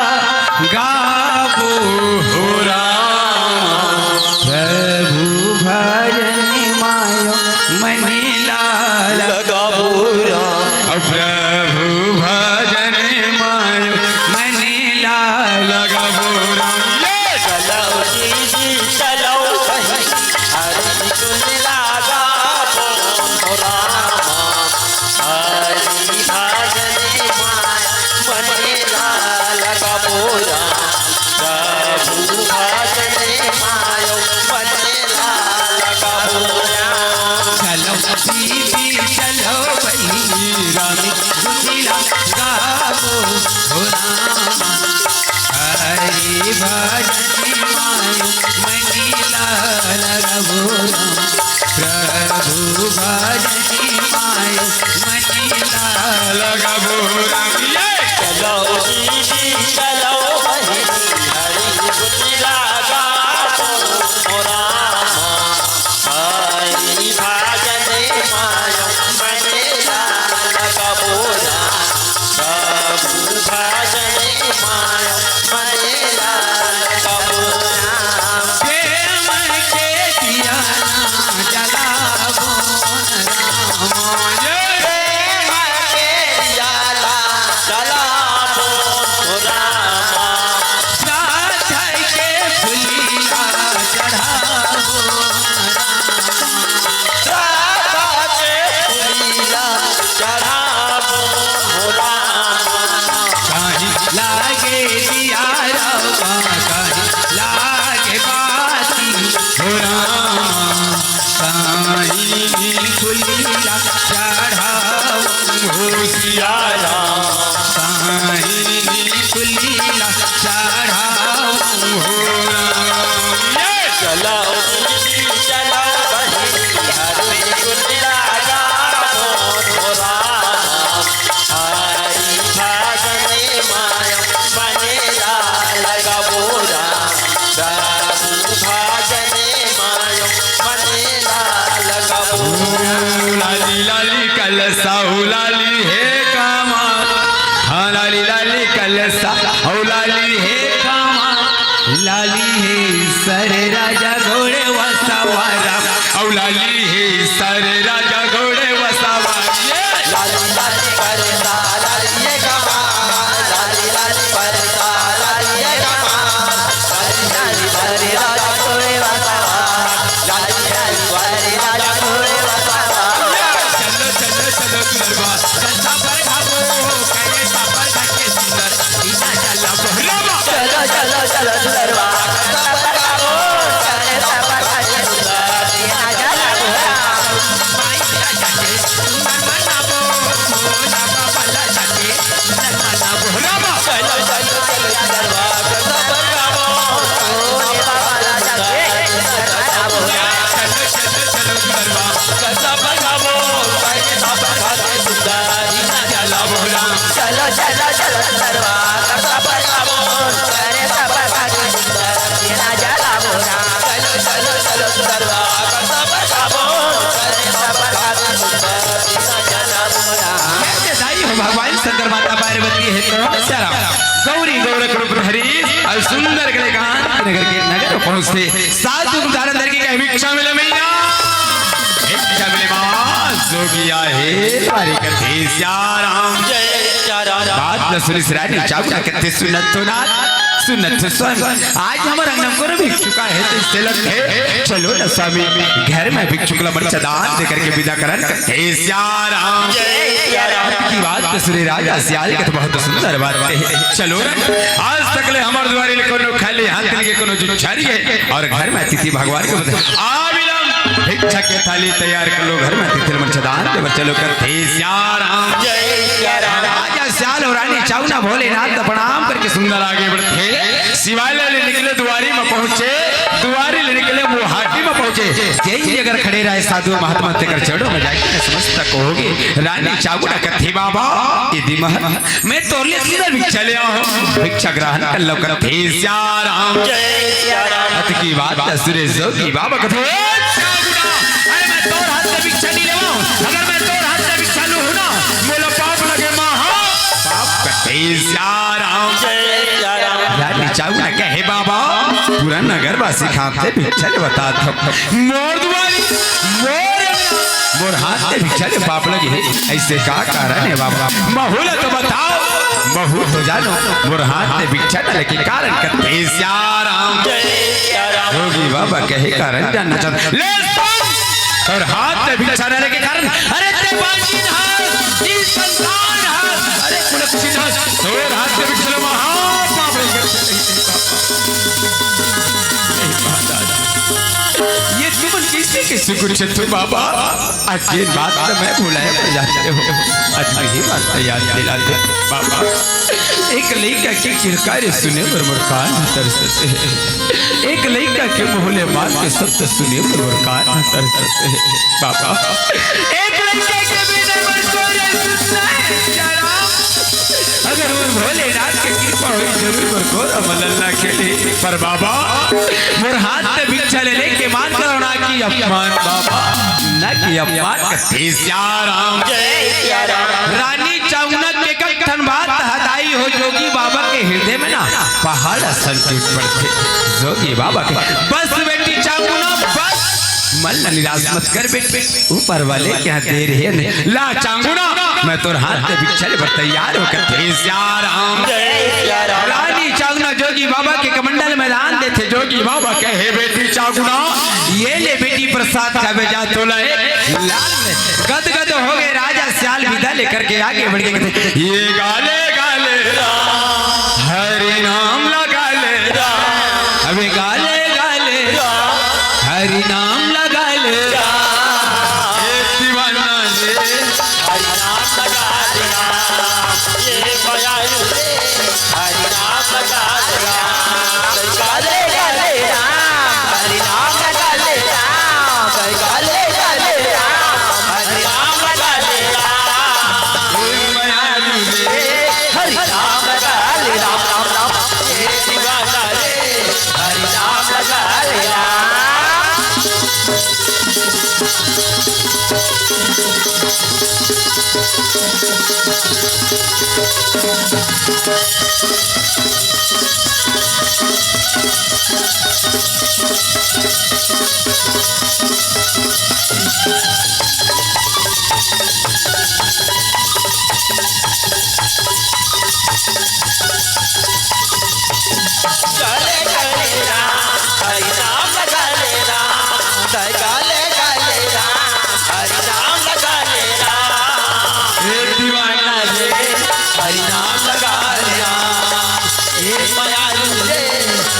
गाबो हो राम। प्रभु भजन मायो मन ला लगाबो राम। अउ प्रभु भजन मायो मन ला लगाबो राम। ये चलो दीदी चलो बहिनी, हरी गुन ला गाबो हो राम। हरी भजन मायो मन ला लगाबो राम। प्रभु भजन मायो मन ला लगाबो राम। चलो दीदी चलो बहिनी, राम गुन ला गाबो हो राम। हरी भजन मायो मन ला लगाबो राम। प्रभु भजन मायो मन ला लगाबो राम। ये चलो दीदी चलो बहिनी, हरी गुन ला गाबो हो राम। हरी भजन मायो मन ला लगाबो राम। प्रभु भजन मायो मन ला लगाबो राम। प्रेम के दिया ना जलाबो राम। प्रेम के दिया ना जलाबो राम। श्रद्धा के फुलिया चढ़ाबो राम। श्रद्धा के फुलिया चढ़ाबो राम। कहीं लागे दिया रामा, कहीं लागे बाती हो रामा। कहीं फुलिया चढ़ाबो हो सिया राम। कहीं फुलिया चढ़ाबो हो राम। ये चलो दीदी चलो बहिनी, हरी गुन ला गाबो हो राम। हरी भजन मायो मन ला लगाबो राम। प्रभु भजन मायो मन ला लगाबो राम। लाली लाली कलसा हो लाली हे कामा। हाँ, लाली लाली कलसा हो लाली हे कामा। लाली हे सर राजा घोड़े वसावारा। अउ लाली हे सर राजा घोड़े वसावारा। ये लाली लाली कलसा लाली हे कामा। लाली लाली कलसा लाली हे कामा। लाली लाली सर राजा घोड़े वसावारा। लाली लाली सर राजा घोड़े वसावारा। चलो चलो चलो दुलरवा, कलसा पर घाबो, करे सा पर घाके सुंदर, दीना जाला बोहरावा। चलो चलो चलो दुलरवा, कलसा पर घाबो, करे सा पर घाके सुंदर, दीना जाला बोहरावा। माई राजा के सुंदर मनाबो, भोला बाबा ला जाके सुंदर मनाबो रामा। चलो चलो चलो दुलरवा, कलसा पर घाबो, भोला बाबा ला जाके सुंदर मनाबो रामा। चलो चलो चलो दुलरवा, कलसा पर घाबो, करे सा पर घाके सुंदर, दीना जाला बोहरावा। चलो चलो चलो दुलरवा, कलसा पर घाबो, करे सा पर घाके सुंदर, दीना जाला बोहरावा। चलो चलो चलो दुलरवा, कलसा पर घाबो, करे सा पर घाके सुंदर, दीना जाला बोहरावा। हे दाई हो भगवान शंकर माता पार्वती हे तो सारा गौरी गौरख रूप धरी अउ सुंदर गले कांति नगर के नगर पहुंचते साधु उदाहरण धर के कहे, भिक्षा मिले मैया, भिक्षा मिले माँ, जोगिया हे बारी कथे सियाराम। जय सियाराम। बात ल सुनिस रानी चागुना कथे सुनत तो नाथ, सुनत स्वामी, आज हमर अंगना म कोनो भिक्षुक आए हे, त अइसे लगथे, चलो न स्वामी, घर म भिक्षुक ल मंचदान दे करके बिदा करन। हे सिया राम। जय सिया राम। अतकी बात त सुने राजा सियाल के त बहुत सुंदर बात कहे। चलो न, आज तक ले हमर दुवारी ले कोनो खाली हाथ ले के कोनो जुझारी हे, अउ घर म अतिथि भगवान के बता। आ बिलम, भिक्षा के थाली तैयार कर लो, घर म अतिथि ल मंचदान दे बर चलो कथे सिया राम। जय सिया राम। राजा सियाल अउ रानी चाउना भोलेनाथ ल प्रणाम करके सुंदर आगे बढ़थे। शिवालय ले निकले दुवारी म पहुंचे, दुवारी ले निकले मुहाटी म पहुंचे। जय जी अगर खड़े रहे साधु महात्मा तेकर चरणों म जाके नतमस्तक होगे। रानी चाउना कथे बाबा, ए दे महल मैं तोर ले सुंदर भिक्षा ले आए हंव, भिक्षा ग्रहण कर लो कथे सिया राम। जय सिया राम। अतकी बात सुने जोगी बाबा कथे, "ए चाउना, अरे मैं तोर हाथ ले भिक्षा नइ लेवंव, अगर मैं तोर हाथ ले भिक्षा लूहूं ना, मोला पाप लगे महा पाप।" कथे सिया राम। जय सिया राम। रानी चाउना कहे, "बाबा, पूरा नगरवासी के हाथ ले भिक्षा लेवत हंव, मोर दुवारी, मोर, मोर हाथ ले भिक्षा ले पाप लगे हे, अइसे का कारण हे बाबा? महू ल तो बताव, महू तो जानों, मोर हाथ ले भिक्षा न लेके कारण।" कथे सिया राम। जय सिया राम। जोगी बाबा कहे कारण जानना चाहत हंव। ले सुन, तोर हाथ ले भिक्षा न लेके कारण, अरे तैं बांझिन हस, निसंतान हस, अरे कुलक्षणी हस, तोर हाथ ले भिक्षा ले महापाप लगे। ए तुमन कइसे कइसे गुरछत हो बाबा? आज जेन बात ल मैं भुलाए बर जात रहेंव, आज वही बात ल याद दिला दे बाबा। एक लइका के किलकारी सुने बर मोर कान तरसत हे, एक लइका के मुंह ले मार के शब्द सुने बर मोर कान तरसत हे बाबा। एक लइका के बिना मोर कोरे सुनना हे सिया राम। अगर मोर भोलेनाथ के कृपा होही, जरूर मोर कोरा म ललना खेलही। पर बाबा, मोर हाथ ले भिक्षा लेने के मान करो ना कि अपमान बाबा, ना कि अपमान। कथे सिया राम। जय सिया राम। रानी चाउना के ककठन बात हदाई हो जोगी बाबा के हृदय म ना पहाड़ असन टूट पड़थे। जोगी बाबा के, "बस बेटी चाउना, बस, मन ल निराश मत कर बेटी।" ऊपर वाले के इहाँ देर हे नहीं। ला चांगुना, मैं तोर हाथ ले भिक्षा ले बर तैयार हंव कथे सिया राम। जय सिया राम। रानी चांगुना जोगी बाबा के कमंडल म दान देथे। जोगी बाबा कहे, "बेटी चांगुना, ये ले बेटी प्रसाद खाबे जा तोला एक लाल में।" गदगद होगे राजा सियाल बिदा ले करके आगे बढ़ के कथे, "ये गाले गाले राम, हरि नाम लगा ले राम, अबे गाले गाले राम, हरि नाम लगा ले राम।" ए दीवाना रे, हरि नाम लगा ले राम। ये मयालु रे, हरि नाम लगा ले राम। गाले गाले राम, हरि नाम लगा ले राम। गाले गाले राम, हरि नाम लगा ले राम। ए मयालु रे, हरि नाम लगा ले राम, राम, राम। ए दीवाना रे, हरि नाम लगा ले राम। गाले गाले राम, हरि नाम लगा ले राम। गाले गाले राम, हरि नाम लगा ले राम। ए दीवाना रे, हरि नाम लगा ले राम। ए मयालु रे,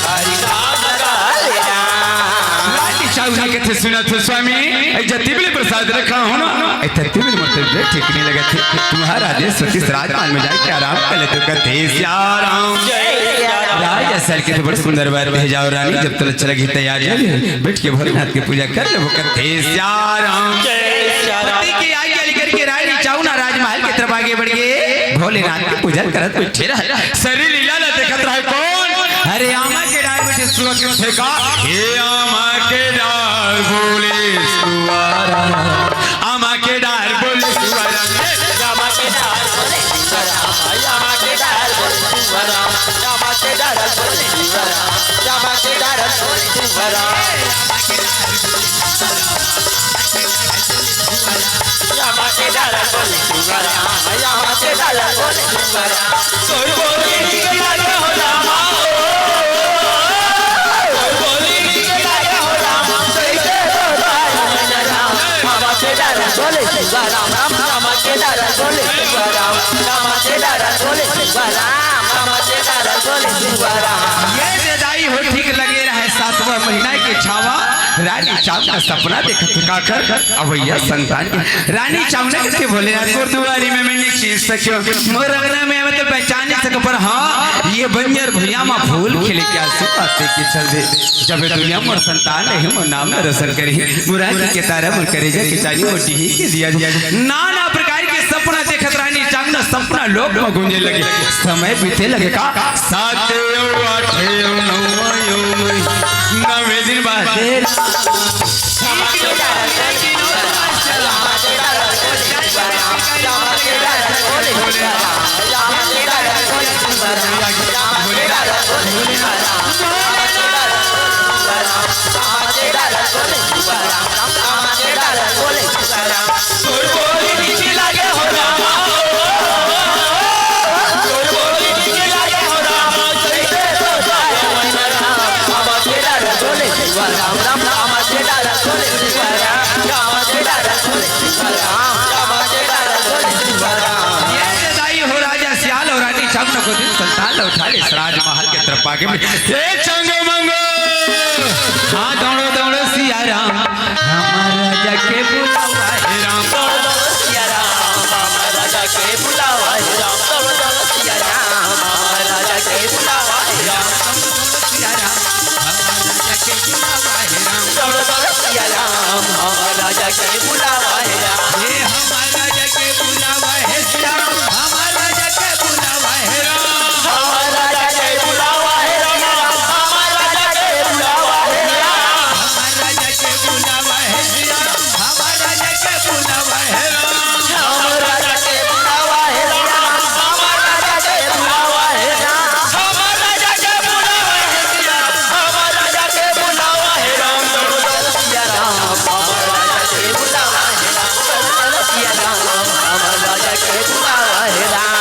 हरि नाम लगा ले राम। रानी चाउना कथे, सुनत हो स्वामी, ए जतिबले प्रसाद रखा हो ना, ए ततिबले मोर तबियत ठीक नइ लगत हे। तुम्हारा देश सतीश राजमान में जाके आराम कर ले तो कथे सिया राम। जय सिया राम। राजा सियाल कथे, बड़ सुंदर बात हे, जाओ रानी, जब तोला अच्छा लगही तैयार जा, बैठ के भोलेनाथ के पूजा कर लेबो कथे सिया राम। जय सिया राम। पति के आज्ञा लेकर के रानी चाउना राजमहल के तरफ आगे बढ़ गे। भोलेनाथ के पूजा करत बैठे रहे। शरीर लीला ला देखत रहे कोन? अरे आमा के डार बैठे सुआ के फेंका। हे आमा के डार बोले सुआ राम, आमा के डार बोले सुआ राम, आमा के डार बोले सुआ राम, आमा के डार बोले सुआ राम, आमा के डार बोले सुआ राम, आमा के डार बोले सुआ राम। आमा के डार बोले सुआ राम, आमा के डार बोले सुआ राम। तोर बोली निकला हो रामा हो। नाई के छावा, रानी चावना सपना देखत हे काकर अवइया संतान के। रानी चावना कथे भोलेनाथ मोर दुआरी में मैं नइ चिन्ह सकेंव, मोर अंगना में आवे त पहचान नइ सकेंव, पर हाँ, ये बंजर भुइयां म फूल खिले के आशीर्वाद दे के चल दे। जब ये दुनिया मोर संतान रही, मोर नाम ला रोशन करही, मोर आँखी के तारा, मोर करेजा के चानी, मोर डीही के दिया, दिया। नाना प्रकार के सपना देखत रानी चावना सपना लोक म गूंजे लगे। समय बीते लगे का? सात यो, आठ यो, नौ यो, नवे दिन बाद। ये दाई हो राजा सियाल हो रानी चावना को दिन संतान लौटा ले राजमहल के तरफ आगे में। ए चंगो मंगो, हाँ दौड़ो दौड़ो सिया राम, हमार राजा के बुलावा हे राम। दौड़ो दौड़ो सिया राम, हमार राजा के बुलावा हे राम। दौड़ो दौड़ो सिया राम, हमार राजा के बुलावा हे राम। सिया राम, हमार राजा के बुलावा हे राम। दौड़ो दौड़ो सिया राम, हमार राजा के बुलावा हे राम। हे हमार राजा के बुलावा हे सिया राम, हमार राजा के बुलावा हे राम। हमार राजा के बुलावा हे राम, हमार राजा के बुलावा हे राम। हमार राजा के बुलावा हे सिया राम, हमार राजा के बुलावा हे राम। हमार राजा के बुलावा हे राम, हमार राजा के बुलावा हे राम। हमार राजा के बुलावा हे सिया राम, हमार राजा के बुलावा हे राम। सिया राम, हमार राजा के बुलावा हे राम। सिया राम, हमार राजा के बुलावा हे राम।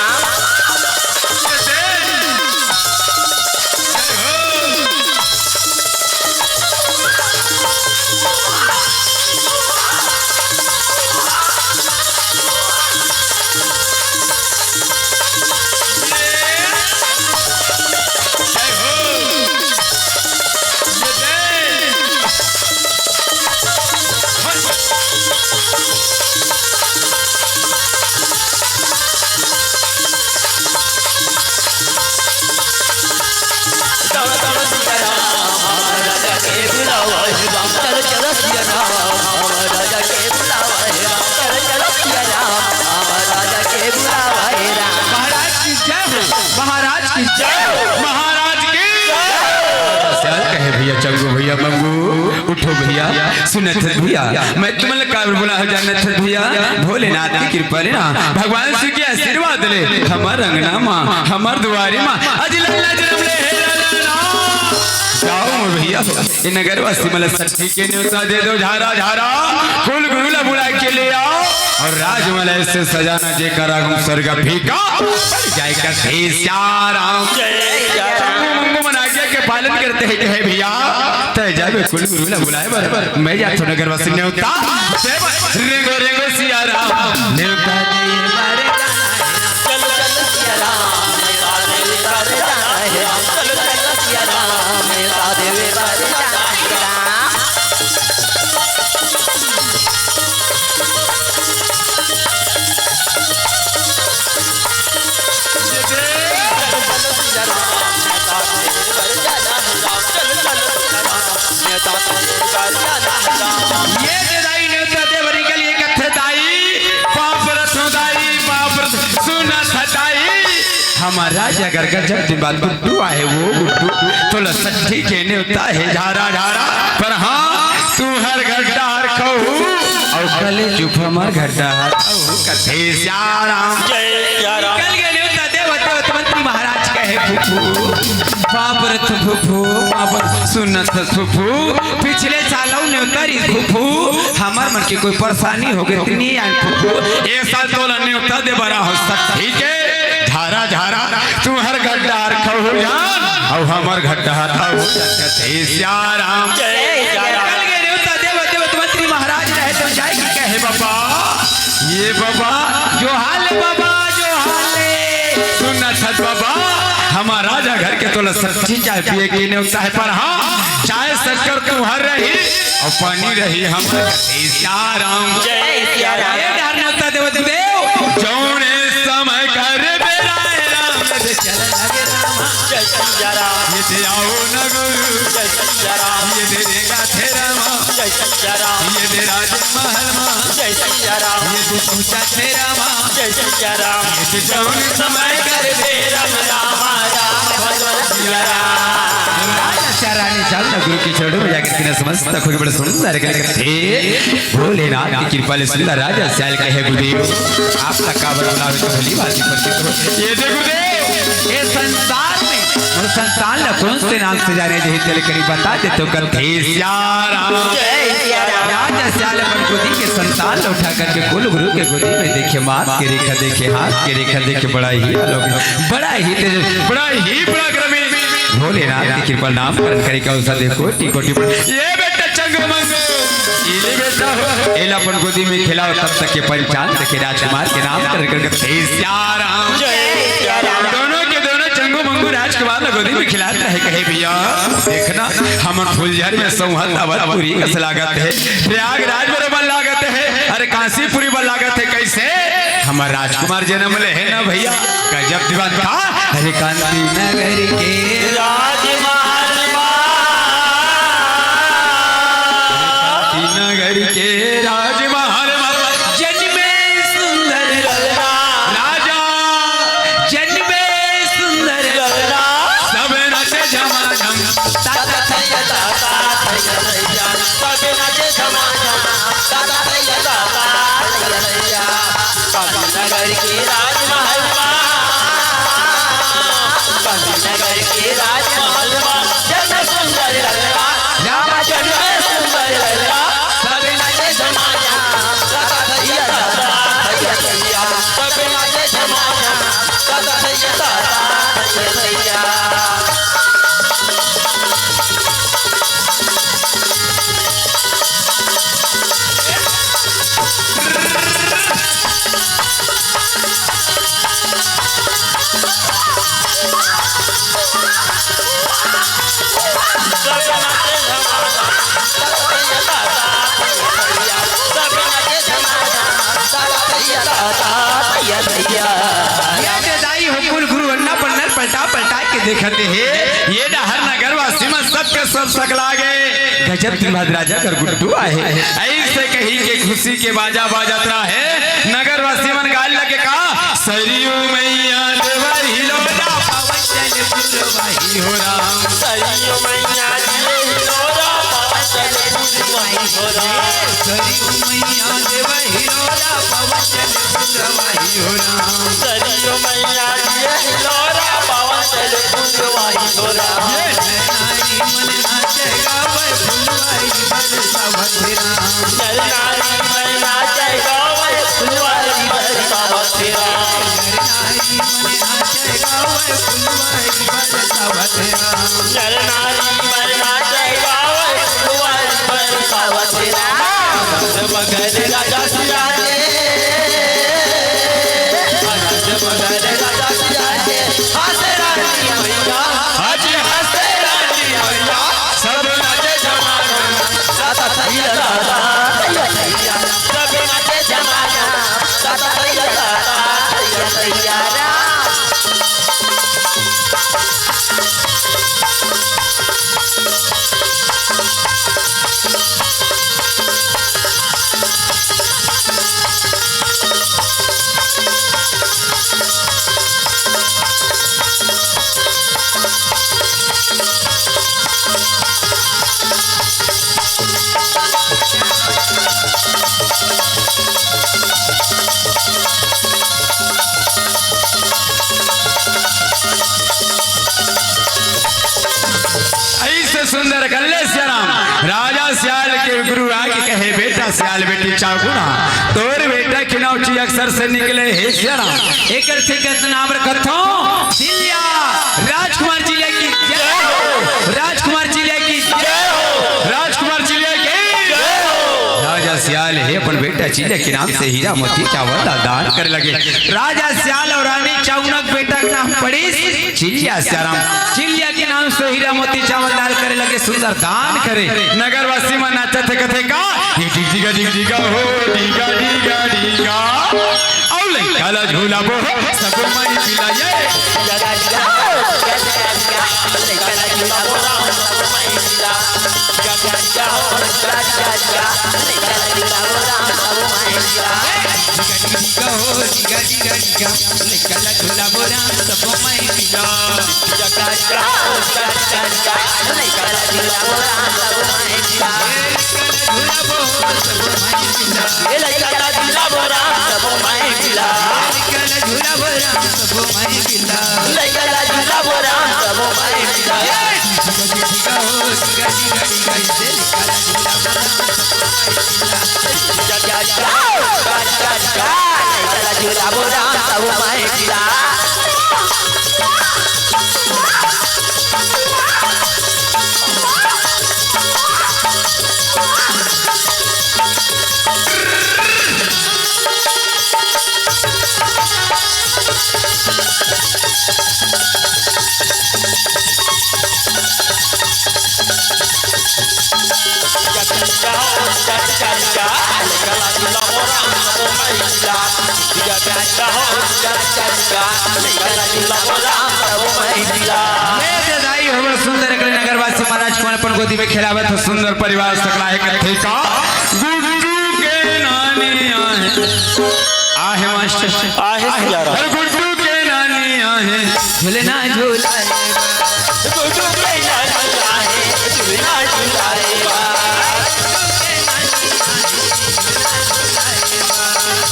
महाराज की जय हो, महाराज की जय हो, महाराज की जय हो। कहे भैया, चंगू भैया, मंगू, उठो भैया, सुनत हस भैया, मैं तुमन ला काबर बुलाए हँव जानत हस भैया, भोलेनाथ के कृपा ले ना, भगवान शिव के आशीर्वाद ले, हमर अंगना मा, हमर दुआरी मा, आज लल्ला जनम ले हे लल्ला ना। जाओ मोर भैया, ए नगरवासी मन ला सट्ठी के नेवता दे दव, झारा झारा, कुल गुरु ला बुला के ले आओ, अउ राजमहल अइसे सजाना जेकर आगू म स्वर्ग फीका पड़ जाय कथे सिया राम। जय सिया राम। मंगू मन आज्ञा के पालन करथे, कहे भैया, तैं जाबे कुल गुरु ला बुलाय बर, मैं जाथों नगरवासी नेवता देबर। रेंगो रेंगो सिया राम, नेवता दे बर जाना हे। चल चल सिया राम, नेवता दे बर जाना हे। चल चल सिया राम, नेवता दे बर जाना हे। ये दे दाई नेवता देबर के लिए कथे दाई, पाँव परत हँव दाई, पाँव परत हँव, सुनत हस दाई। हमर राजा घर गजब दिन बाद गुड्डू आहे, वो गुड्डू, तोला सट्ठी के नेवता हे झारा झारा, पर हाँ, तुँहर घर डार खहू, अउ कलेचुप हमर घर डार खहू, कथे सिया राम। जय सिया राम। निकल गे नेवता देवत देवत मंत्री महाराज कहे फुफू, बाप रे फुफू, बाप रे, सुनत हस फुफू, पिछले साल अउ नेवता रिहिस फुफू, हमर मन के कोई परेशानी होगे त नइ आन फुफू, ए साल तोला नेवता दे बर आहूँ सट्ठी के झारा झारा, तुँहर घर डार खहू जान, अउ हमर घर डार खहू जान, कथे सिया राम। जय सिया राम। निकल गे नेवता देवत देवत मंत्री महाराज रहे त जाय के कहे बाबा, ये बाबा, जोहार ले बाबा, जोहार ले। सुनत हस बाबा, हमर राजा घर के तोला सट्ठी चाय पिए के नेवता हे, पर हाँ, चाय शक्कर रही अउ पानी रही हमर कथेसिया राम। जय सिया राम। ए डहर नेवता देवत देव। जौने समय कर बेरा राम दे चल लगे रामा। जय सिया राम। ये दे आओ न गुरु। जय सिया राम। ये दे रेंगा थे रामा। जय सिया राम। ये दे राजमहल मा। जय सिया राम। ये दे पहुंचा थे रामा। जय सिया राम। ये दे जौने समय कर दे राम रामा राम भजो सिया राम। राजा सिया रानी चल न गुरु के चरणों में जाकर के न समस्त खुद बड़े सुंदर के लगत हे। भोलेनाथ की कृपा ले सुंदर राजा सियाल कहे गुरुदेव, आप तक काबर बुलावे तो भली बात ही प्रतीत हो। ये दे गुरुदेव, ये संसार में मोर संतान ला कौन से नाम से जाने, यही तेरे करीब बता दे तो कथेसिया राम। जय सिया राम। राजा सियाल अपन गोदी के संतान ला उठा करके कुल गुरु के गोदी में देखे, माथ के रेखा देखे, हाथ के रेखा देखे, बड़ा ही अलौकिक, बड़ा ही तेज, बड़ा ही पराक्रमी। भोलेनाथ की कृपा नाम स्मरण करे का उसा देखो, कोटि कोटि प्र-, ये बेटा चंगू मंगू, ये ले बेटा हो, एला अपन गोदी में खिलाओ, तब तक के पंचांग के राजकुमार के नाम कर कर कथेसिया राम। जय सिया राम। दोनों के दोनों चंगू मंगू राजकुमार ला गोदी में खिलात रहे, कहे भैया देखना, हमन फुलझर में संवत अवधपुरी कस लागत हे, प्रयागराज बरोबर लागत हे, अरे काशीपुरी बर लागत हे, कइसे हमर राजकुमार जनम ले हे ना भैया। गजब दीवान का। अरे कांति नगर के राजमहल मा। कांति नगर के राजमहल मा। जन्मे सुंदर ललना। राजा। जन्मे सुंदर ललना। सब नाचे झमाझम। ताता थैया, ताता थैया, थैया। सब नाचे झमाझम। ताता थैया, ताता थैया, थैया। कांति नगर के राजमहल मा, कांति नगर के राजमहल मा, जन्मे सुंदर ललना, रामा जन्मे सुंदर ललना, सब नाचे झमाझम, ताता थैया, ताता थैया, थैया, सब नाचे झमाझम, ताता थैया, ताता थैया, थैया। ये दे दाई हो कुल गुरु अन्ना पन्नर पलटा पलटा के देखत हे। ये डहर नगरवासी मन सबके सब सकला गे। गजब दिमाग राजा कर गुड्डू आहे। ऐसे कही के खुशी के बाजा बाजत रहे। नगरवासी मन गाय लगे का? सरयू मैया देवा हिलोरा पवन चले पुरवाही हो राम। सरयू मैया दिए हिलोरा पवन चले पुरवाही हो राम। सरयू मैया देवा हिलोरा पवन चले पुरवाही हो राम। सरयू मैया दिए हिलोरा पवन चले पुरवाही हो राम। ये नर नारी मन नाचे गावे फुलवारी बरसावत राम। नर नारी मन नाचे गावे फुलवारी बरसावत राम। नर नारी मन नाचे गावे फुलवारी बरसावत राम। नर नारी मन नाचे गावे फुलवारी बरसावत राम। मगन राजा सिया रे, मगन राजा सिया रे, हंस रानी मैया, आज हंस रानी मैया, सब नाचे जमाना, ताता थैया, ताता थैया, थैया, सब नाचे जमाना, ताता थैया, ताता थैया, थैया, राम। ऐसे सुंदर कल्ले सिया राम, राजा सियाल के गुरु आके कहे, "बेटा सियाल बेटी चागुना, तोर बेटा के नाव ची अक्षर से निकले हे सिया राम।" एकर से कत नाम रखत हो? सिलिया। राजकुमार जिले की जय हो। राजकुमार जिले की जय हो। राजकुमार जिले की जय हो। राजा सियाल हे अपन बेटा चिल्लिया के नाम से हीरा मोती चावल ला दान करे लगे। राजा सियाल अउ रानी चाउनक बेटा के नाम पड़िस चिल्लिया सियाराम। चिल्लिया के नाम से हीरा मोती चावल दान करे लगे, सुंदर दान करे। नगरवासी मन नाचत हे, कथे का, ये डिग डिगा डिग डिगा हो, डिगा डिगा डिगा। अउ लइका ला झूलाबो, सब माई पिला, ये। ये दे दाई, हमर सुंदर एकले नगरवासी महाराज को अपन गोदी में खेलावत हो, सुंदर परिवार सकला हे कथे का। गुड्डू के नानी आहे, आहे मास्टर, आहे सियारा। अरे गुड्डू के नानी आहे, झूलना झूलाए। गुड्डू के नानी आहे, झूलना झूलाए बा।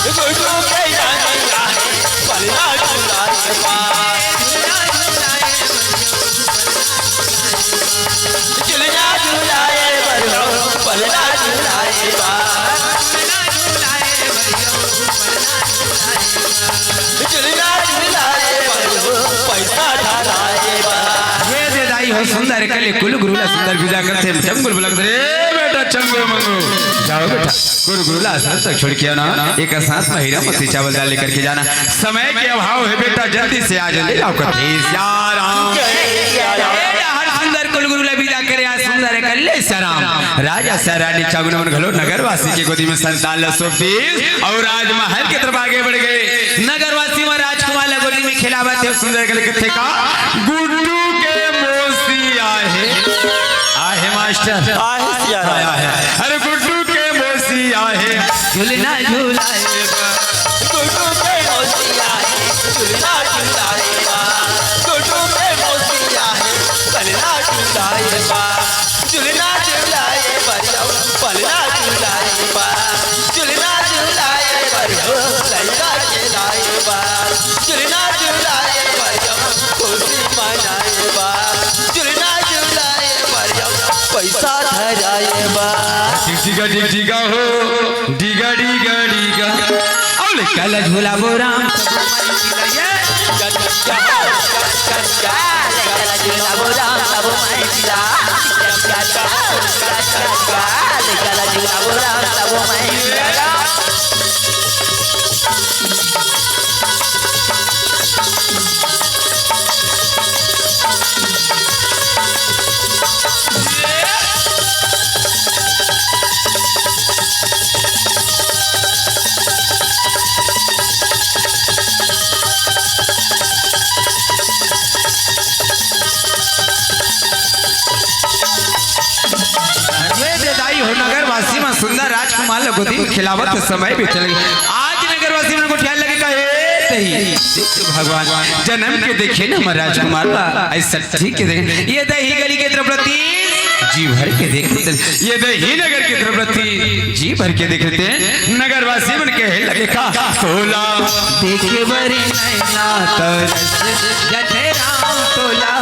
गुड्डू के नानी आहे, पलना झूलाए बा। झूलना झूलाए बर हो, पलना झूलाए बा। झूलना झूलाए बर हो, पैसा धराए बा। ये दे दाई हो सुंदर कले कुल गुरु ला सुंदर विदा करथे, चंगुल बुलक रे बेटा चंगुल मंगू। जाओ बेटा। गुरु गुरु ला आश्रम तक छोड़ के आना, एक साथ में हीरा मोती चावल दान लेकर के जाना। समय के अभाव हे बेटा, जल्दी से आ, जल्दी आओ कथे सियाराम। जय सियाराम। ए, हर सुंदर कुल गुरु ला विदा करे, आज सुंदर कले सियाराम। राजा सियाराम ने चागुन मन घलो नगरवासी के गोदी में संतान ला सौंप दीस अउ राजमहल के तरफ आगे बढ़ गए। नगरवासी में राजकुमार ला गोदी में खेलावत हे, सुंदर कले कथे का, गुड्डू के मौसी आहे। आहे मास्टर। आहे सियाराम। आहे, आहे। अरे गुड्डू के मौसी आहे। झूलना झूलाए बा। गुड्डू के मौसी आहे, झूलना झूलाए बा। गुड्डू के मौसी आहे, पलना झूलाए बा। झूलना झूलाए बरियो, पलना झूलाए बा। झूलना झूलाए बरियो, लइका के लाए बा। झूलना झूलाए बरियो, खुशी मनाए बा। झूलना झूलाए बरियो, पैसा धराए बा। डिग डिगा डिग डिगा हो, डिगा डिगा डिगा। अउ लइका ला झूलाबो राम, सब माई पिला, ये। लइका ला झूलाबो राम, सब माई पिला। लइका ला झूलाबो राम, सब माई पिला। ये दे दाई हो, नगरवासी मन सुंदर राजकुमार ल गोदी में खिलावत समय बीते लगे। आज नगरवासी मन गोठियाए लगे का, हे दही, देख तो भगवान, जनम के देखे न हमर राजकुमार ला, अइसे ठीक के देखे। ये दही गली के तरफ रति, जी भर के देख रति। ये दही नगर के तरफ रति, जी भर के देख रति। नगरवासी मन कहे लगे का, तोला देखे बर नैना तरस जथे राम तोला,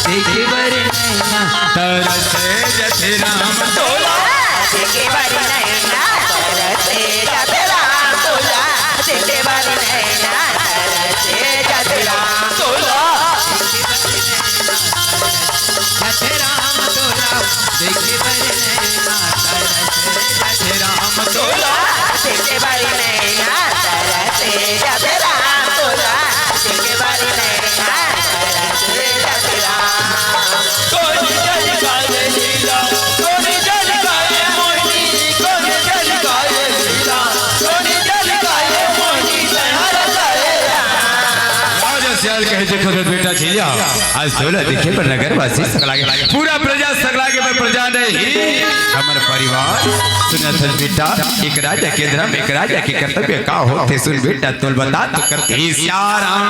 देखे बर नैना तरस जथे राम तोला। देखे बर नैना तरस जथे राम तोला, देखे बर नैना तरस जथे राम तोला। जथे राम तोला। देखे बर नैना तरस जाथे राम तोला। देखे बर नैना तरस जाथे राम तोला। देखे बर नैना तरस जाथे राम। कोन जल गाए लीला, कोन जल गाए मोहिनी, कोन जल गाए लीला, कोन जल गाए मोहिनी, तैयार गाए राम। राजा सियाल कहे, देखो तो बेटा झिलिया, आज तोला देखे बर नगर वासी सकलागे, पूरा प्रजा सकलागे, मैं प्रजा नहीं, हमर परिवार। सुनत हस बेटा, एक राजा के धर्म, एक राजा के कर्तव्य का होथे? सुन बेटा, तोल बता तो करथे सियाराम।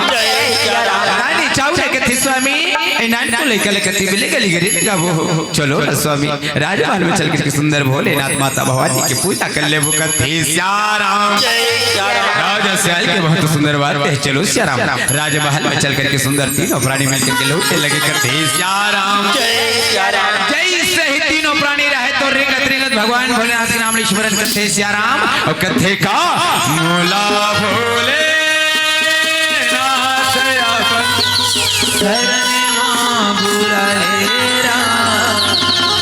रानी चाहूं ना कथे स्वामी, ए नान को लइका ले कथे बिले गली गली गाबो। चलो ना स्वामी, राजमहल में चल करके सुंदर भोलेनाथ माता भवानी की पूजा कर लेबो कथे सियाराम। राजा सियाल के बहुत सुंदर बात है, चलो सियाराम। राजमहल में चल करके सुंदर तीनों प्राणी मिल करके लूटे लगे कथे सियाराम। जैसे ही तीनों प्राणी रहे तो रिंगत रिंगत भगवान भोलेनाथ के नाम स्मरण करथे सियाराम। और कथे का मोला भोलेनाथ अपन शरण मा बुला ले राम।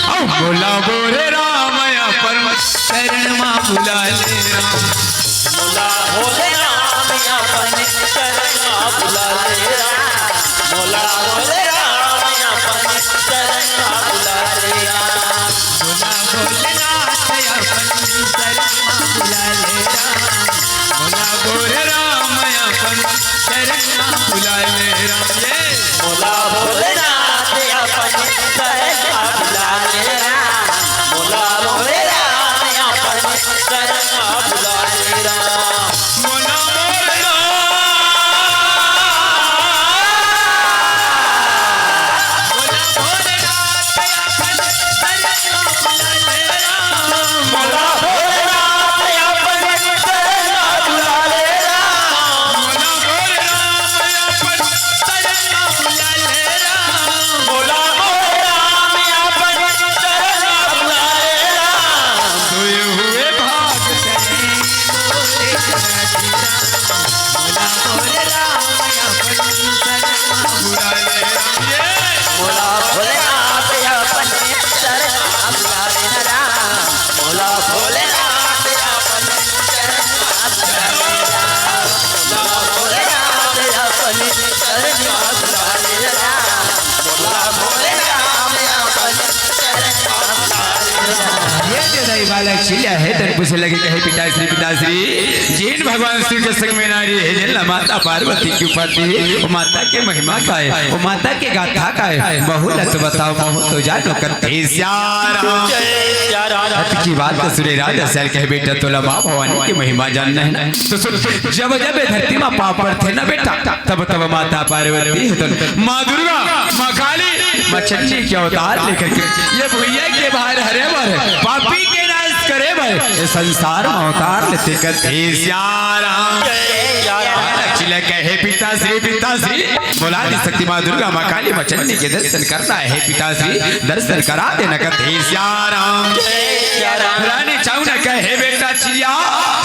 ओ मोला भोले राम अपन शरण मा बुला ले राम। मोला भोले राम अपन शरण मा बुला ले राम। मोला भोले राम अपन शरण मा बुला ले राम। मोला भोलेनाथ अपन शरण मा बुला ले राम। मोला भोले राम अपन शरण मा बुला ले राम। ये मोला भोलेनाथ अपन शरण मा बुला ले राम। मोला भोले राम अपन शरण मा बुला ले राम। मोला मोर ना। मोला भोलेनाथ अपन शरण मा बुला ले राम। मोला भोलेनाथ अपन शरण मा बुला ले राम। मोला भोलेनाथ अपन शरण मा बुला ले राम। मोला मोर राम अपन शरण मा बुला ले राम। सोए हुए भाग तने मोरे जगाए राम। मोला मोर राम अपन शरण मा बुला ले राम। ये मोला भोलेनाथ अपन शरण मा बुला ले राम। मोला भोलेनाथ अपन शरण मा बुला ले राम। मोला भोलेनाथ अपन शरण मा बुला ले राम। मोला भोले राम अपन शरण मा बुला ले राम। ये जो दाई बालक चिल्ला है, तन पूछे लगे, कहे, "पिताश्री, पिताश्री, जेन भगवान शिव के संग में नारी हे, जेन ला माता पार्वती की उपाधि हे, वो माता के महिमा का हे, वो माता के गाथा का हे, महू ला तो बताओ, महू तो जानो कथे सियाराम।" जय सियाराम। अत की बात सुने राजा सियाल कहे, "बेटा, तोला माँ भवानी की महिमा जानना हे ना? तो सुन, जब जब ये धरती मा पाँव पड़थे ना बेटा, तब तब माता पार्वती होतन, माँ दुर्गा, माँ काली, माँ चंडी के अवतार लेकर के ये भुइयाँ के भार हरे बर, पापी के नाश करे बर, ये संसार मा अवतार लेथे कथे सियाराम।" जय सियाराम। बालक चिल्ला कहे, "पिताश्री, पिताश्री, मोला आदि शक्ति माँ दुर्गा, माँ काली, माँ चंडी के दर्शन करना हे पिताश्री, दर्शन करा देना कथे सियाराम।" जय सियाराम। रानी चाहूं ना कहे, "बेटा चिल्ला,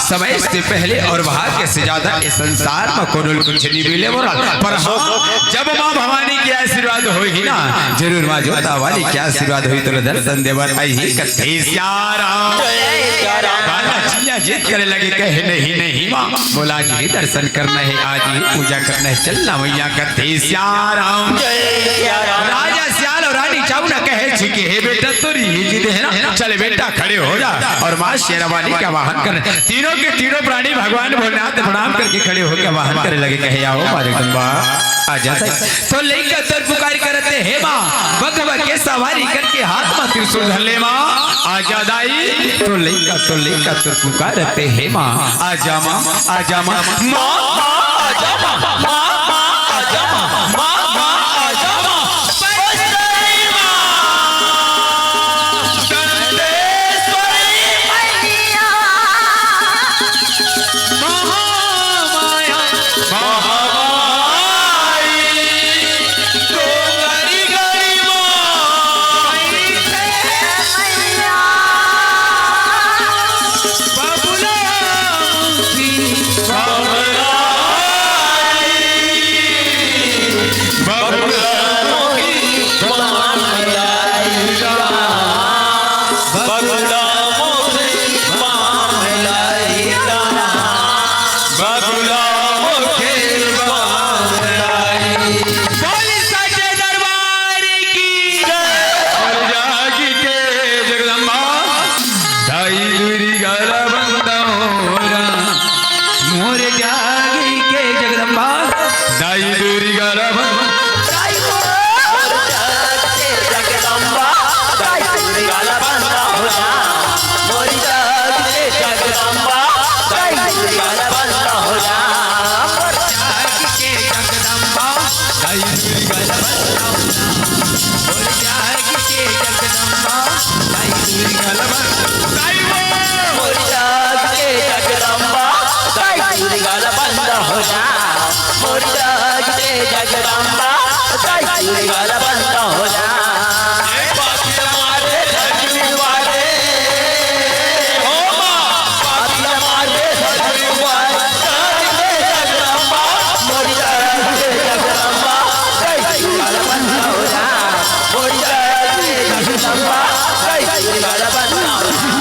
समय से पहले और भाग्य से ज्यादा इस संसार मा कोनो ल कुछ नहीं मिले मोला, पर हाँ, जब माँ भवानी के आशीर्वाद होही ना, जरूर माँ जोता वाली के आशीर्वाद होही, तोला दर्शन देबर आही कथे सियाराम।" जय सियाराम। बालक चिल्ला जिद करे लगे, कहे, "नहीं, नहीं माँ, मोला आज ही दर्शन करना हे, आज ही पूजा करना हे, चलना मैया कथे सियाराम।" जय सियाराम। राजा सियाल और रानी चाहूं ना कहे छिके, "हे बेटा, तोरी ही जिद हे ना, चल बेटा, खड़े हो जा और माँ शेरावाली का वाहन कर।" तीनों के तीनों प्राणी भगवान भोलेनाथ प्रणाम करके खड़े होकर वाहन करे लगे, कहे, "आओ माँ जगदम्बा, आजा दाई।" तो लइका तोर पुकार करत हे, "हे माँ, बघवा के सवारी करके हाथ मा त्रिशूल धर ले माँ, आजा दाई।" तो लइका, तो लइका तोर पुकार करत हे, "हे माँ, आजा माँ, आजा माँ, माँ, माँ, आजा माँ, माँ, माँ, आजा माँ, माँ, माँ, आजा माँ।" बगुला मोरे बांह लाई राम, बगुला मोरे बांह लाई। बोली सच्चे दरबार की जय। मोर जागी के जगदम्बा, दाई दुर्गा ला बंदा हो राम। मोर जागी के जगदम्बा, दाई दुर्गा ला बंदा। दाई मोर जागी के जगदम्बा, दाई दुर्गा ला बंदा हो राम। मोर जागी के जगदम्बा, दाई दुर्गा ला बंदा हो राम। मोर जागी के जगदम्बा, दाई दुर्गा ला बंदा हो राम। मोर जागी के जगदम्बा, दाई दुर्गा ला बंदा। दाई मोर जागी के जगदम्बा, दाई दुर्गा ला बंदा हो राम। मोर जागी के जगदम्बा, दाई दुर्गा ला बंदा हो राम। ए पापी मारे धरती वाले, हो माँ, पापी मारे धरती वाले, जागी के जगदम्बा, मोर जागी के जगदम्बा, दाई दुर्गा ला बंदा हो राम। मोर जागी के जगदम्बा, दाई दुर्गा ला बंदा हो राम।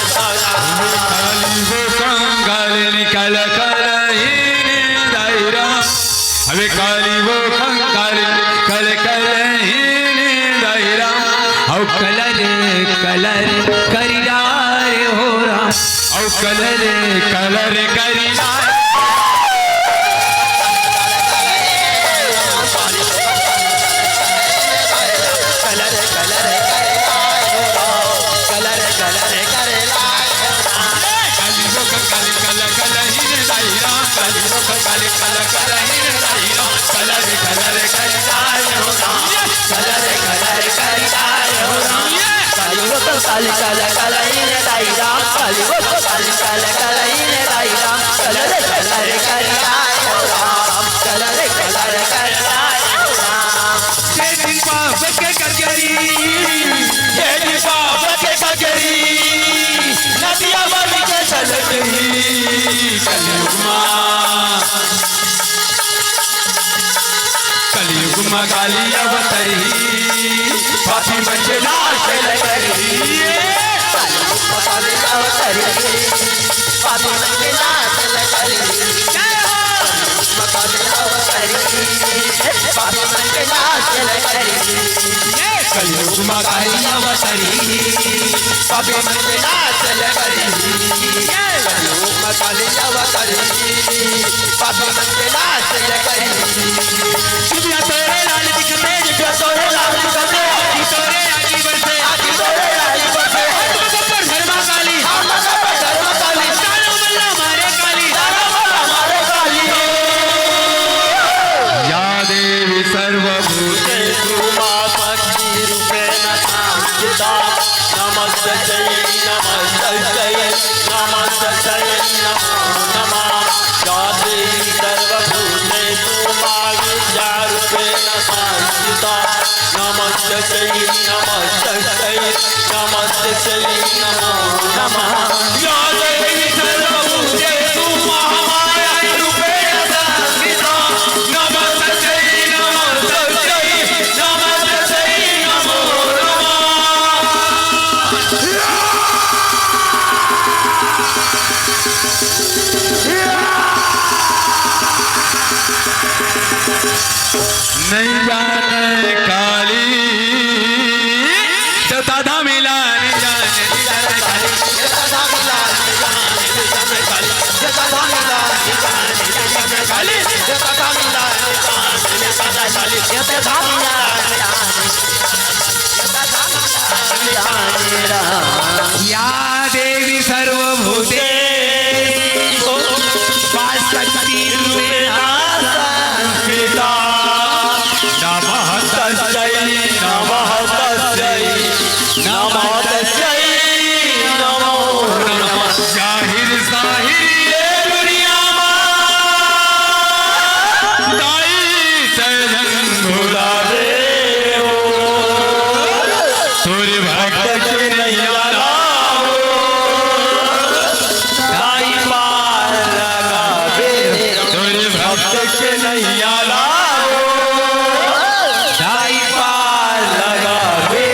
काली वो कंगाल निकल कर ही दायरा। अबे काली वो कंगाल निकल कर ही दायरा। अउ कलर कलर करी डारे हो राम। अउ कलर कलर करी डारे। कलर कलर करी डारे हो राम। कलर कलर करी डारे हो राम। काली वो कंगाल कल कल ही दायरा। काली वो कंगाल कल कल ही दायरा। कलर कलर करी डारे हो राम। कलर कलर करी डारे हो राम। काली वो कंगाल कल कल ही दायरा। काली वो कंगाल कल कल ही दायरा। कलर कलर करी डारे हो राम। कलर कलर करी डारे हो राम। तेरी पाप के कजरी, तेरी पाप के कजरी, नदिया बन के छलक ही कलयुग मा। कलयुग मा काली अवतरी, पापी मन के नाश ल करही। कलयुग मा काली अवतरी, पापी मन के नाश ल करही। जय हो। कलयुग मा काली अवतरी, पापी मन के नाश ल करही। कलयुग मा काली अवतरी, पापी मन के नाश ल करही। कलयुग मा काली अवतरी, पापी मन के नाश ल करही। जिबिया तोरे लाल दिखथे, जिबिया तोरे लाल दिखथे। आगी तोरे आगी बरसे, आगी तोरे आगी बरसे। हम तो पर धर्मा काली, हम तो पर धर्मा काली। तारा मल्ला मारे काली, तारा मल्ला मारे काली। या देवी सर्वभूतेषु मा शक्ति रूपेण संस्थिता। नमस्तस्यै, नमस्तस्यै, नमस्तस्यै नमो नमः। या देवी सर्वभूतेषु मा विद्यारूपेण संस्थिता। नमस्तस्यै, नमस्तस्यै, नमस्तस्यै नमो नमः। या देवी सर्वभूतेषु महामाया रूपेण संस्थिता। नमस्तस्यै, नमस्तस्यै, नमस्तस्यै नमो नमः। नहीं जाने काली, तो दादा मिला नहीं जाने, नहीं जाने काली। या देवी सर्वभूतेषु वासक्ति रूपेण संस्थिता। नमः तस्यै, नमः तस्यै, नमः तस्यै, नमो नमः। जाहिर साहिर ये दुनिया मा दाई सैजन भुला दे हो। तोरे भक्त के नैया लाओ, दाई पार लगा दे। तोरे भक्त के नैया लाओ, दाई पार लगा दे।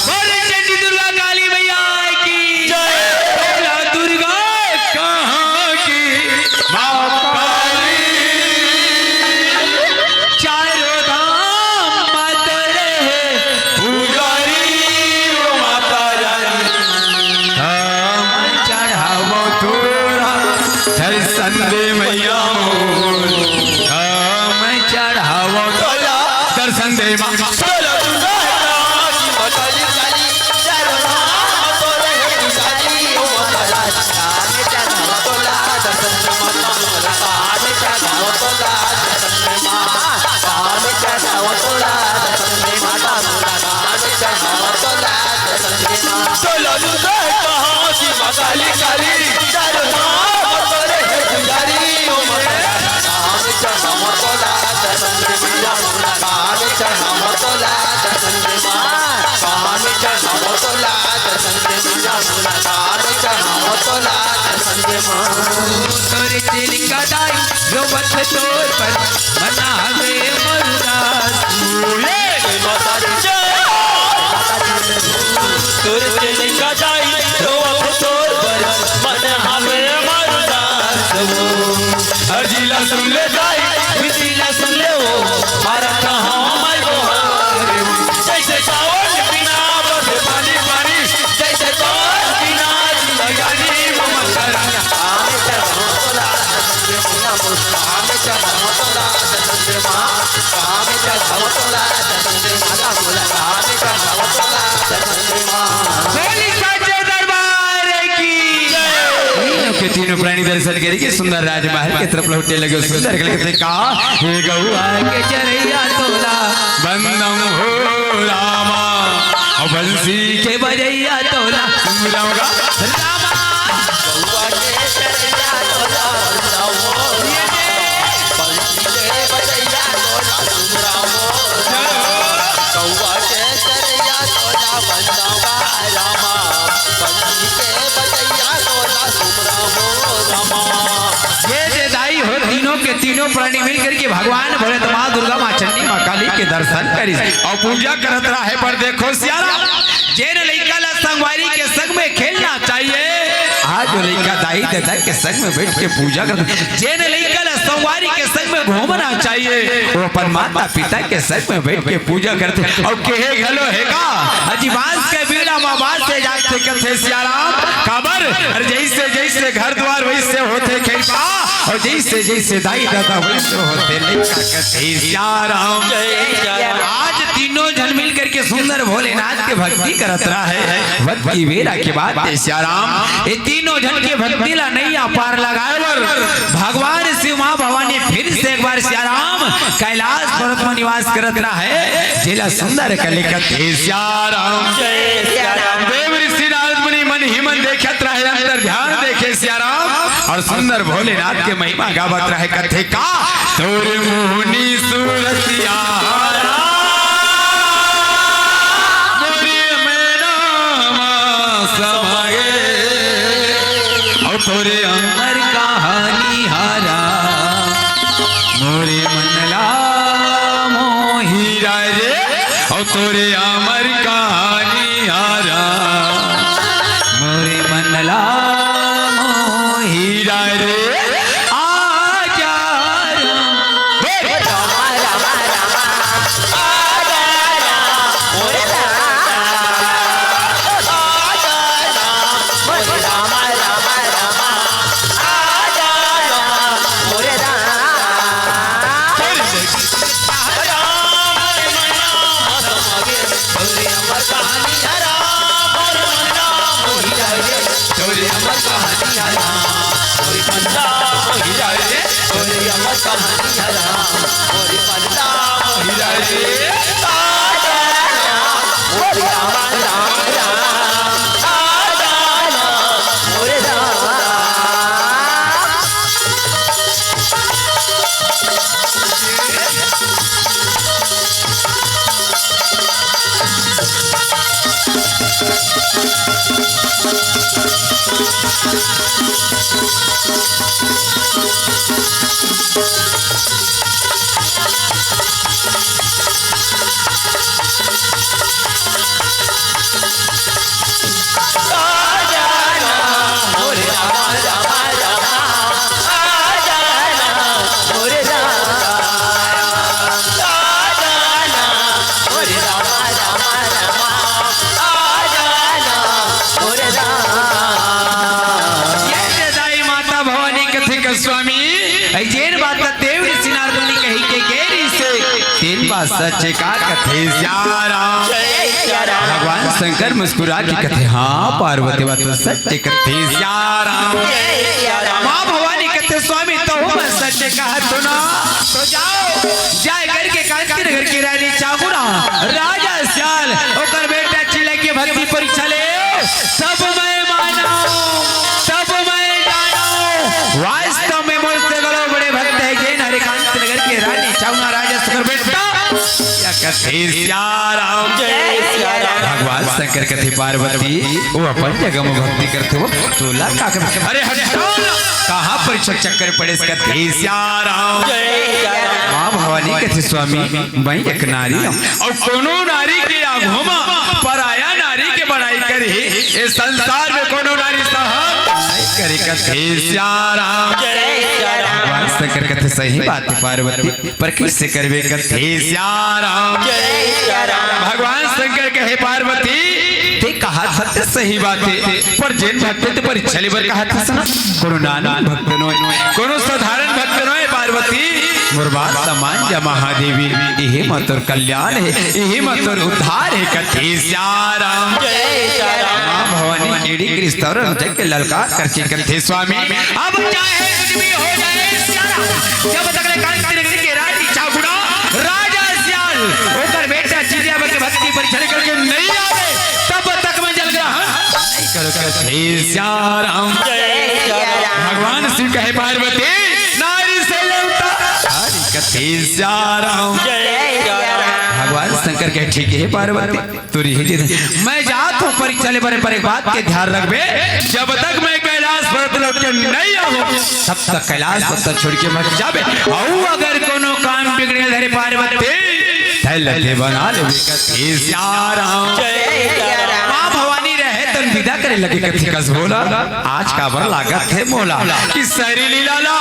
बोले चंडी दुर्गा काली मैया की जय। बोला दुर्गा कहाँ की माँ काली। चारों धाम माँ तोरे है पुजारी, ओ माता रानी। हम चढ़ावो थोड़ा दर्शन दे मैया मोर। हम चढ़ावो थोड़ा दर्शन दे माँ। बोलो दुर्गा माँ की माँ काली काली। चारों धाम तोरे है पुजारी, ओ माता रानी। हम चढ़ावो थोड़ा दर्शन दे माँ। तोरे तिलक दाई रोवत तोर पर मना हवे मरुदास। जय माता दी जय। तोरे तिलक दाई रोवत तोर पर मन हवे मरुदास। अर्जी ला सुन ले दाई, विनती ला सुन ले ओ, मारा कहाँ मैं गोहार। जैसे सावन बिना बस पानी पानी, जैसे तोर बिना जिंदगानी ममता रानी। आमे चढ़ावो तोला दर्शन दे माँ। आमे चढ़ावो तोला दर्शन दे माँ। आमे चढ़ावो तोला दर्शन दे माँ। आमे चढ़ावो तोला दर्शन दे माँ। बोली साचे दरबार की जय। तीनों के तीनों प्राणी दर्शन करी के सुंदर राजमहल के तरफ लौटे लगे। सुंदर कलकते का हे गौआ के चरैया तोला बंदम हो रामा, और बंसी के बजैया तोला सुमरम गा रामा। गौआ के चरैया तोला बंदम हो रामा, बंसी के बजैया तोला सुमरम हो रामा। गौआ के चरैया तोला बंदम गा रामा, बंसी के बजैया तोला सुमरम हो रामा। ये जे दाई हो, तीनों के तीनों प्राणी मिल करके भगवान भोलेनाथ, माँ दुर्गा, माँ चंडी, माँ काली के दर्शन करिस और पूजा करत रहे। पर देखो सियारा, जेन लइका ला संगवारी के संग में खेलना चाहिए, आज वो लइका दाई ददा के संग में बैठ के पूजा करत, जेन लइका ला संगवारी के संग में घूमना चाहिए, वो अपन माता पिता के संग में बैठ के पूजा करथे। और केहे घलो हे का, अजी बांस के बीड़ा मा बांस से जाथे कथे सियाराम, काबर? अरे जैसे जैसे घर द्वार वैसे होथे खेलपा, और जैसे जैसे दाई ददा वैसे होथे लइका कथे सियाराम। जय सियाराम। आज तीनों झन मिल करके सुंदर भोलेनाथ के भक्ति करत रहे। वत की बेरा के बाद ते सियाराम, ये तीनों झन के भक्ति ला नैया पार लगाए बर भगवान शिव माँ भवानी फिर से एक बार सियाराम कैलाश पर्वत में निवास करत रहे, जेला सुंदर कलिकत हे सियाराम। जय सियाराम। देव ऋषि नारद मुनि मन ही मन देखत रहे, अंतर ध्यान देखे सियाराम। और सुंदर भोलेनाथ के महिमा गावत रहे, कथे का तोर मोहनी सूरतिया मोरे मैना मा समाए, और तोरे अमर कहानी हारा मोरे मन ला मोहिरा रे, और तोरे अमर कहानी हारा मोरे मन ला मोहिरा रे। आजा राम। बोल। ये ते दाई माता भवानी कथे के स्वामी, ऐ जेन बात देव ऋषि नारद मुनि कहि के गे रिहिसे, तेन बात सच का कथे सियाराम। भगवान शंकर मुस्कुरा के कथे, हाँ पार्वती, बात तो सच कथे सियाराम। माँ भवानी कथे, स्वामी, तहूँ मन सच कहत हो ना, तो जाओ, जाय करके कांति नगर के रानी चामुंडा, राजा सियाल, ओकर बेटा चिल्ला के भक्ति परीक्षा ले, तब मैं मानूं, तब मैं जानूं, वास्तव में मोर से घलो बड़े भक्त हे जेन हरे कांति नगर के रानी चामुंडा, राजा ओकर बेटा। या कथे सियाराम। जय सियाराम। भगवान शंकर कथे पार्वती, वो अपन जगह में भक्ति करथे, वो तोला का कर, अरे हट, कहाँ परीक्षा चक्कर पड़े इसका, कथे सियाराम। जय सियाराम। माँ भवानी कथे, स्वामी, मैं एक नारी हूँ, अउ कोनो नारी के आगू म पराया नारी के बड़ाई करही, ए संसार में कोनो नारी सहन नइ करे, कथे सियाराम। जय सियाराम। भगवान शंकर कथे, सही बात हे पार्वती, पर कइसे करबे, कथे सियाराम। जय सियाराम। भगवान शंकर कहे, पार्वती, ते कहत हस सही बात हे, पर जेन भक्त ते परीक्षा ले बर कहत हस ना, कोनो नान भक्त नोय, कोनो साधारण भक्त नोय पार्वती, मोर बात ल मान जा महादेवी, इही म तोर कल्याण हे, इही म तोर उद्धार हे, कथे सियाराम। जय सियाराम। माँ भवानी एड़ी के रिश्ता और जग के ललकार करके कथे, स्वामी, अब चाहे कुछ भी हो जाए सियाराम, जब तक ले कांति नगरी के रानी चामुंडा, राजा सियाल, ओकर बेटा चिल्ला के भक्ति परीक्षा ले करके नइ आवे, तब तक मैं जल ग्रहण नइ करों, कथे सियाराम। जय सियाराम। भगवान शिव कहे पार्वती, नारी से लौटा, नारी, कथे सियाराम। जय सियाराम। भगवान शंकर कहे, ठीक हे पार्वती, तोर इही जिद। मैं जात हूँ परीक्षा ले बर, पर एक बात के ध्यान रखबे, जब तक मैं कैलाश पर्वत लौट के नइ आहूँ, तब तक कैलाश पर्वत छोड़ के मत जाबे। अउ अगर कोनो काम बिगड़े धरे पार्वती, तैं ल ते बना लेबे, कथे सियाराम। जय सियाराम। माँ भवानी रहे तन विदा करे लगे, कथे कस बोला, आज काबर लागत हे मोला, कि सरी लीला ला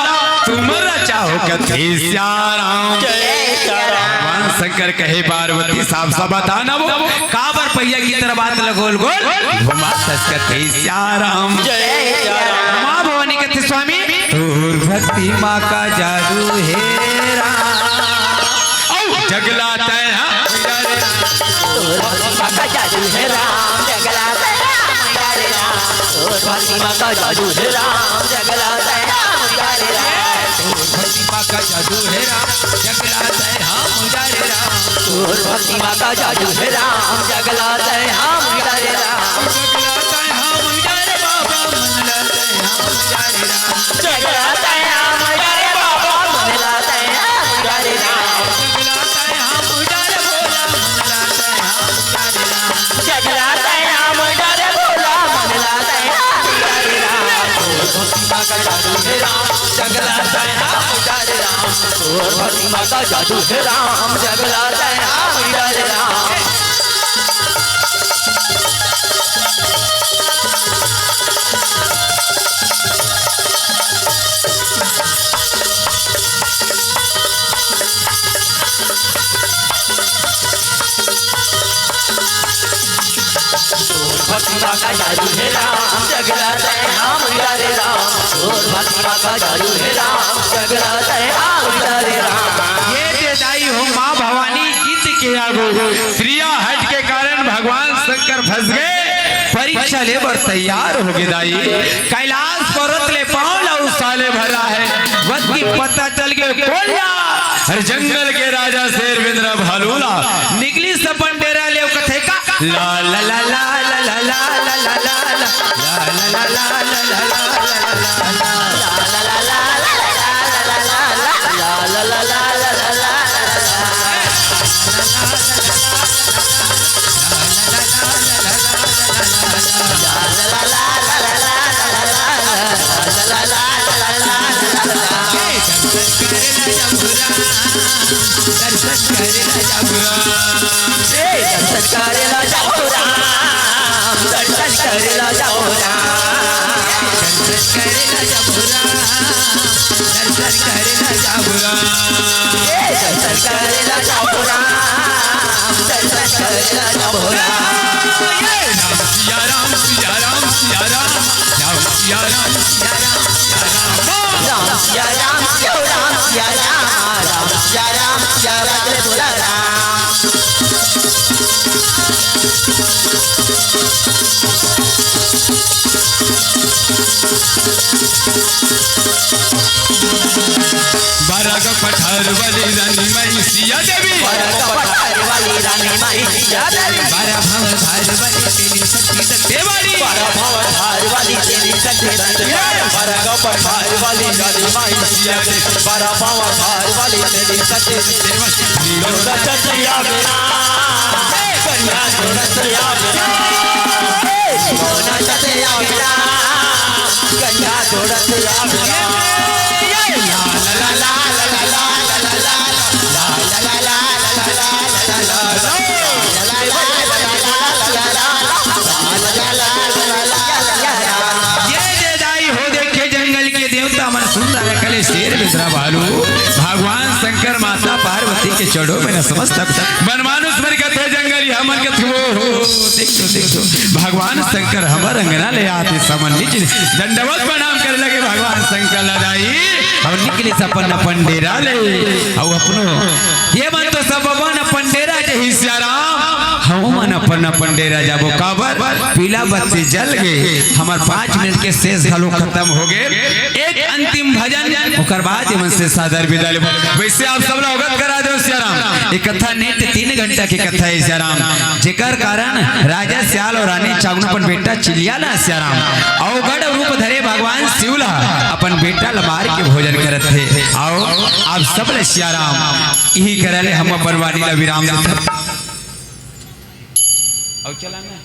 तुम रचाहो, कथे सियाराम। जय सियाराम। भगवान शंकर कहे पार्वती, साफ साफ बता ना वो, काबर पहिया की तरह बात ल गोल गोल घुमाथस, कथे सियाराम। जय सियाराम। माँ भवानी कथे, स्वामी, तोर भक्ति माँ का जादू हे राम। अउ जगला तैं हा, तोर भक्ति माँ का जादू हे राम, जगला तैं हा, डरे राम। तोर भक्ति माँ का जादू हे राम, जगला तैं हा, डरे राम। तोर भक्ति माँ का जादू हे राम, जगला तैं हा, डरे राम। तोर भक्ति माँ का जादू हे राम, जगला तैं हा, डरे राम। जगला तैं हा, डरे बाबा, मन ला तैं हा, डरे राम। जगला तैं हा, डरे बाबा, मन ला तैं हा, डरे राम। जगला तैं हा, डरे भोला, मन ला तैं हा, डरे राम। जगला तैं हा, डरे भोला, मन ला तैं हा, डरे राम। तोर भक्ति माँ का जादू हे राम, जगला तैं हा, डरे राम। तोर भक्ति माँ का जादू हे राम, जगला तैं हा, डरे राम। तोर भक्ति माँ का जादू हे राम, जगला तैं हा, डरे राम। तोर भक्ति माँ का जादू हे राम, जगला तैं हा, डरे राम। ये दे दाई हो माँ भवानी जिद के आगू, त्रिया हट के कारण भगवान शंकर फंस गे, परीक्षा ले बर तैयार हो गे दाई। कैलाश पर्वत ले पाँव ला उस साले भरा है। वत की पता चल के कोन ला? अरे जंगल के राजा शेर बेंदरा भालू ला। निकलिस अपन डेरा ले, कथे का? ला ला ला ला। दर्शन करे ला जाबो राम। ए, दर्शन करे ला जाबो राम। दर्शन करे ला जाबो राम। दर्शन करे ला जाबो राम। दर्शन करे ला जाबो राम। ए, दर्शन करे ला जाबो राम। दर्शन करे ला जाबो राम। ए, राम सिया राम, सिया राम, सिया राम। राम सिया राम, सिया राम, सिया राम। राम सिया राम, सिया राम, सिया राम। राम सिया राम, सिया राम, बोला राम। बारह का पठार वाली रानी माई सिया देवी। बारह का पठार वाली रानी माई सिया देवी। बारह भाव धार वाली तेरी शक्ति देवारी। बारह भाव धार वाली तेरी शक्ति देवारी। बारह का पठार वाली रानी माई सिया देवी। बारह भाव धार वाली तेरी शक्ति देवारी। नीलो रचत या मेरा, कन्या जोड़त या मेरा। नीलो रचत या मेरा, कन्या जोड़त या मेरा। ये दे दाई हो, देखे जंगल के देवता मन सुंदर कले शेर बेंदरा भालू, भगवान शंकर माता पार्वती के चढ़ो में न समस्त बन मानुष मन कथे जंगल, ये हमन कथे वो हो। देख तो, देख तो, भगवान शंकर हमर अंगना ले आते समन नीचे दंडवत प्रणाम करे लगे भगवान शंकर ला दाई। अउ निकलिस अपन अपन डेरा ले, अउ अपनो ये मन तो सब अपन अपन डेरा जही सियाराम, हमन अपन अपन डेरा जाबो। काबर? पीला बत्ती जल गे, हमर पाँच मिनट के शेष घलो खतम हो गे। एक अंतिम भजन, ओकर बाद ये मन से सादर विदा लेबो। वैसे आप सब ला अवगत करा दो सियाराम, ये कथा नेट तीन घंटा के कथा है सियाराम, जेकर कारण राजा सियाल अउ रानी चागुन अपन बेटा चिलिया ला सियाराम, अउ गढ़ रूप धरे भगवान शिव ला अपन बेटा ला मार के भोजन करत हे। अउ आप सब ला सियाराम, इही करा ले हम अपन वाणी ला विराम देथन। अउ चला ना।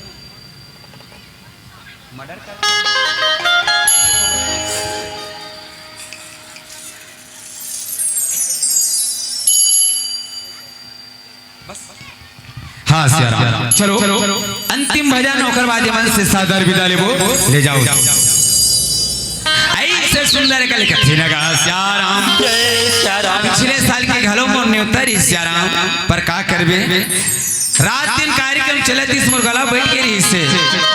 मर्डर कर। बस। हाँ, सियाराम। चलो, अंतिम भजन, ओकर बाद ये मन से सादर विदा लेबो, ले जाओ। ऐसे सुंदर कल कथिन गा सियाराम। जय सियाराम। पिछले साल के घलो मोर नेवता रही सियाराम, पर का करबे? रात दिन कार्यक्रम चलत इस मोर गला बैठ के रही से,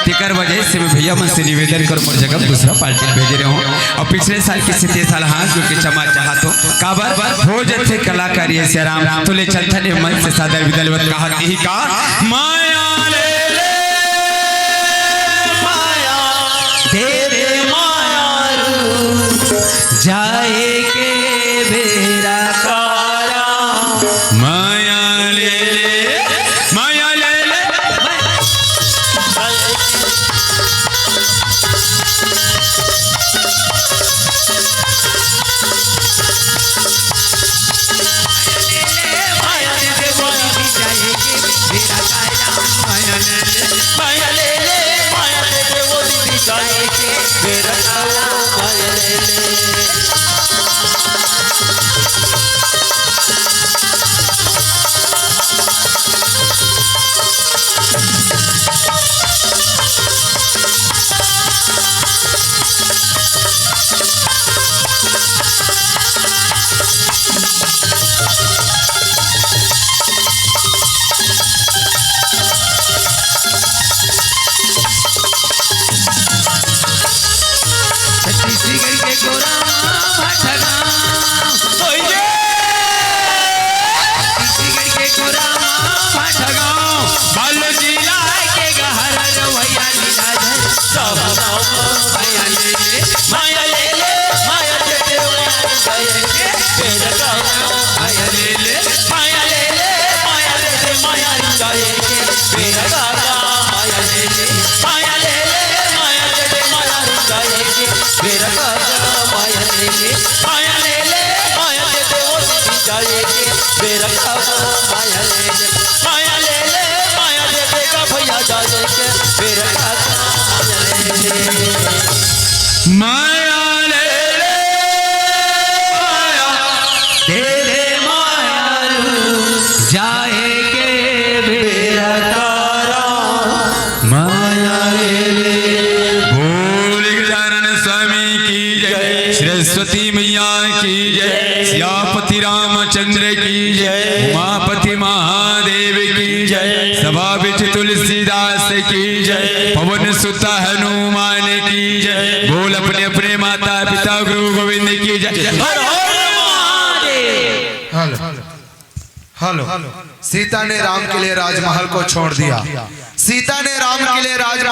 तेकर वजह से मैं भैया मन से निवेदन कर मोर जगह दूसरा पार्टी भेजे रहे हूँ। अउ पिछले साल के सेती ए साल हाथ जोड़ के क्षमा चाहत हो। काबर हो जथे कलाकारी है सियाराम, तो ले चलथन ए मन से सादर विदा लेवत कहा कही का माया ले ले, माया दे दे माया रू, जाए के बेरा कारा। माया ले ले, माया ले ले। छत्तीसगढ़ के गोरा माँ जाए के बेरा काका माया ले ले, माया ले ले, माया दे दे, माया रुक जाए के बेरा काका माया ले ले, माया ले ले, माया दे दे, ओ दीदी जाए के बेरा काका माया ले ले, माया ले ले, माया दे दे का भैया जाए के बेरा काका माया ले ले। माया ले ले, माया दे दे, माया रुक जाए के बेरा काका माया ले ले। बोल गजानन स्वामी की जय, सरस्वती मैया की जय, सियापति रामचंद्र की जय, उमापति महादेव की जय, सभा बिच तुलसीदास की जय, पवन सुत हनुमान की जय। बोल अपने अपने माता पिता गुरु गोविंद की जय। हर हर महादेव। Hello, hello. सीता ने राम के लिए राजमहल को छोड़ दिया। सीता ने राम के लिए राजमहल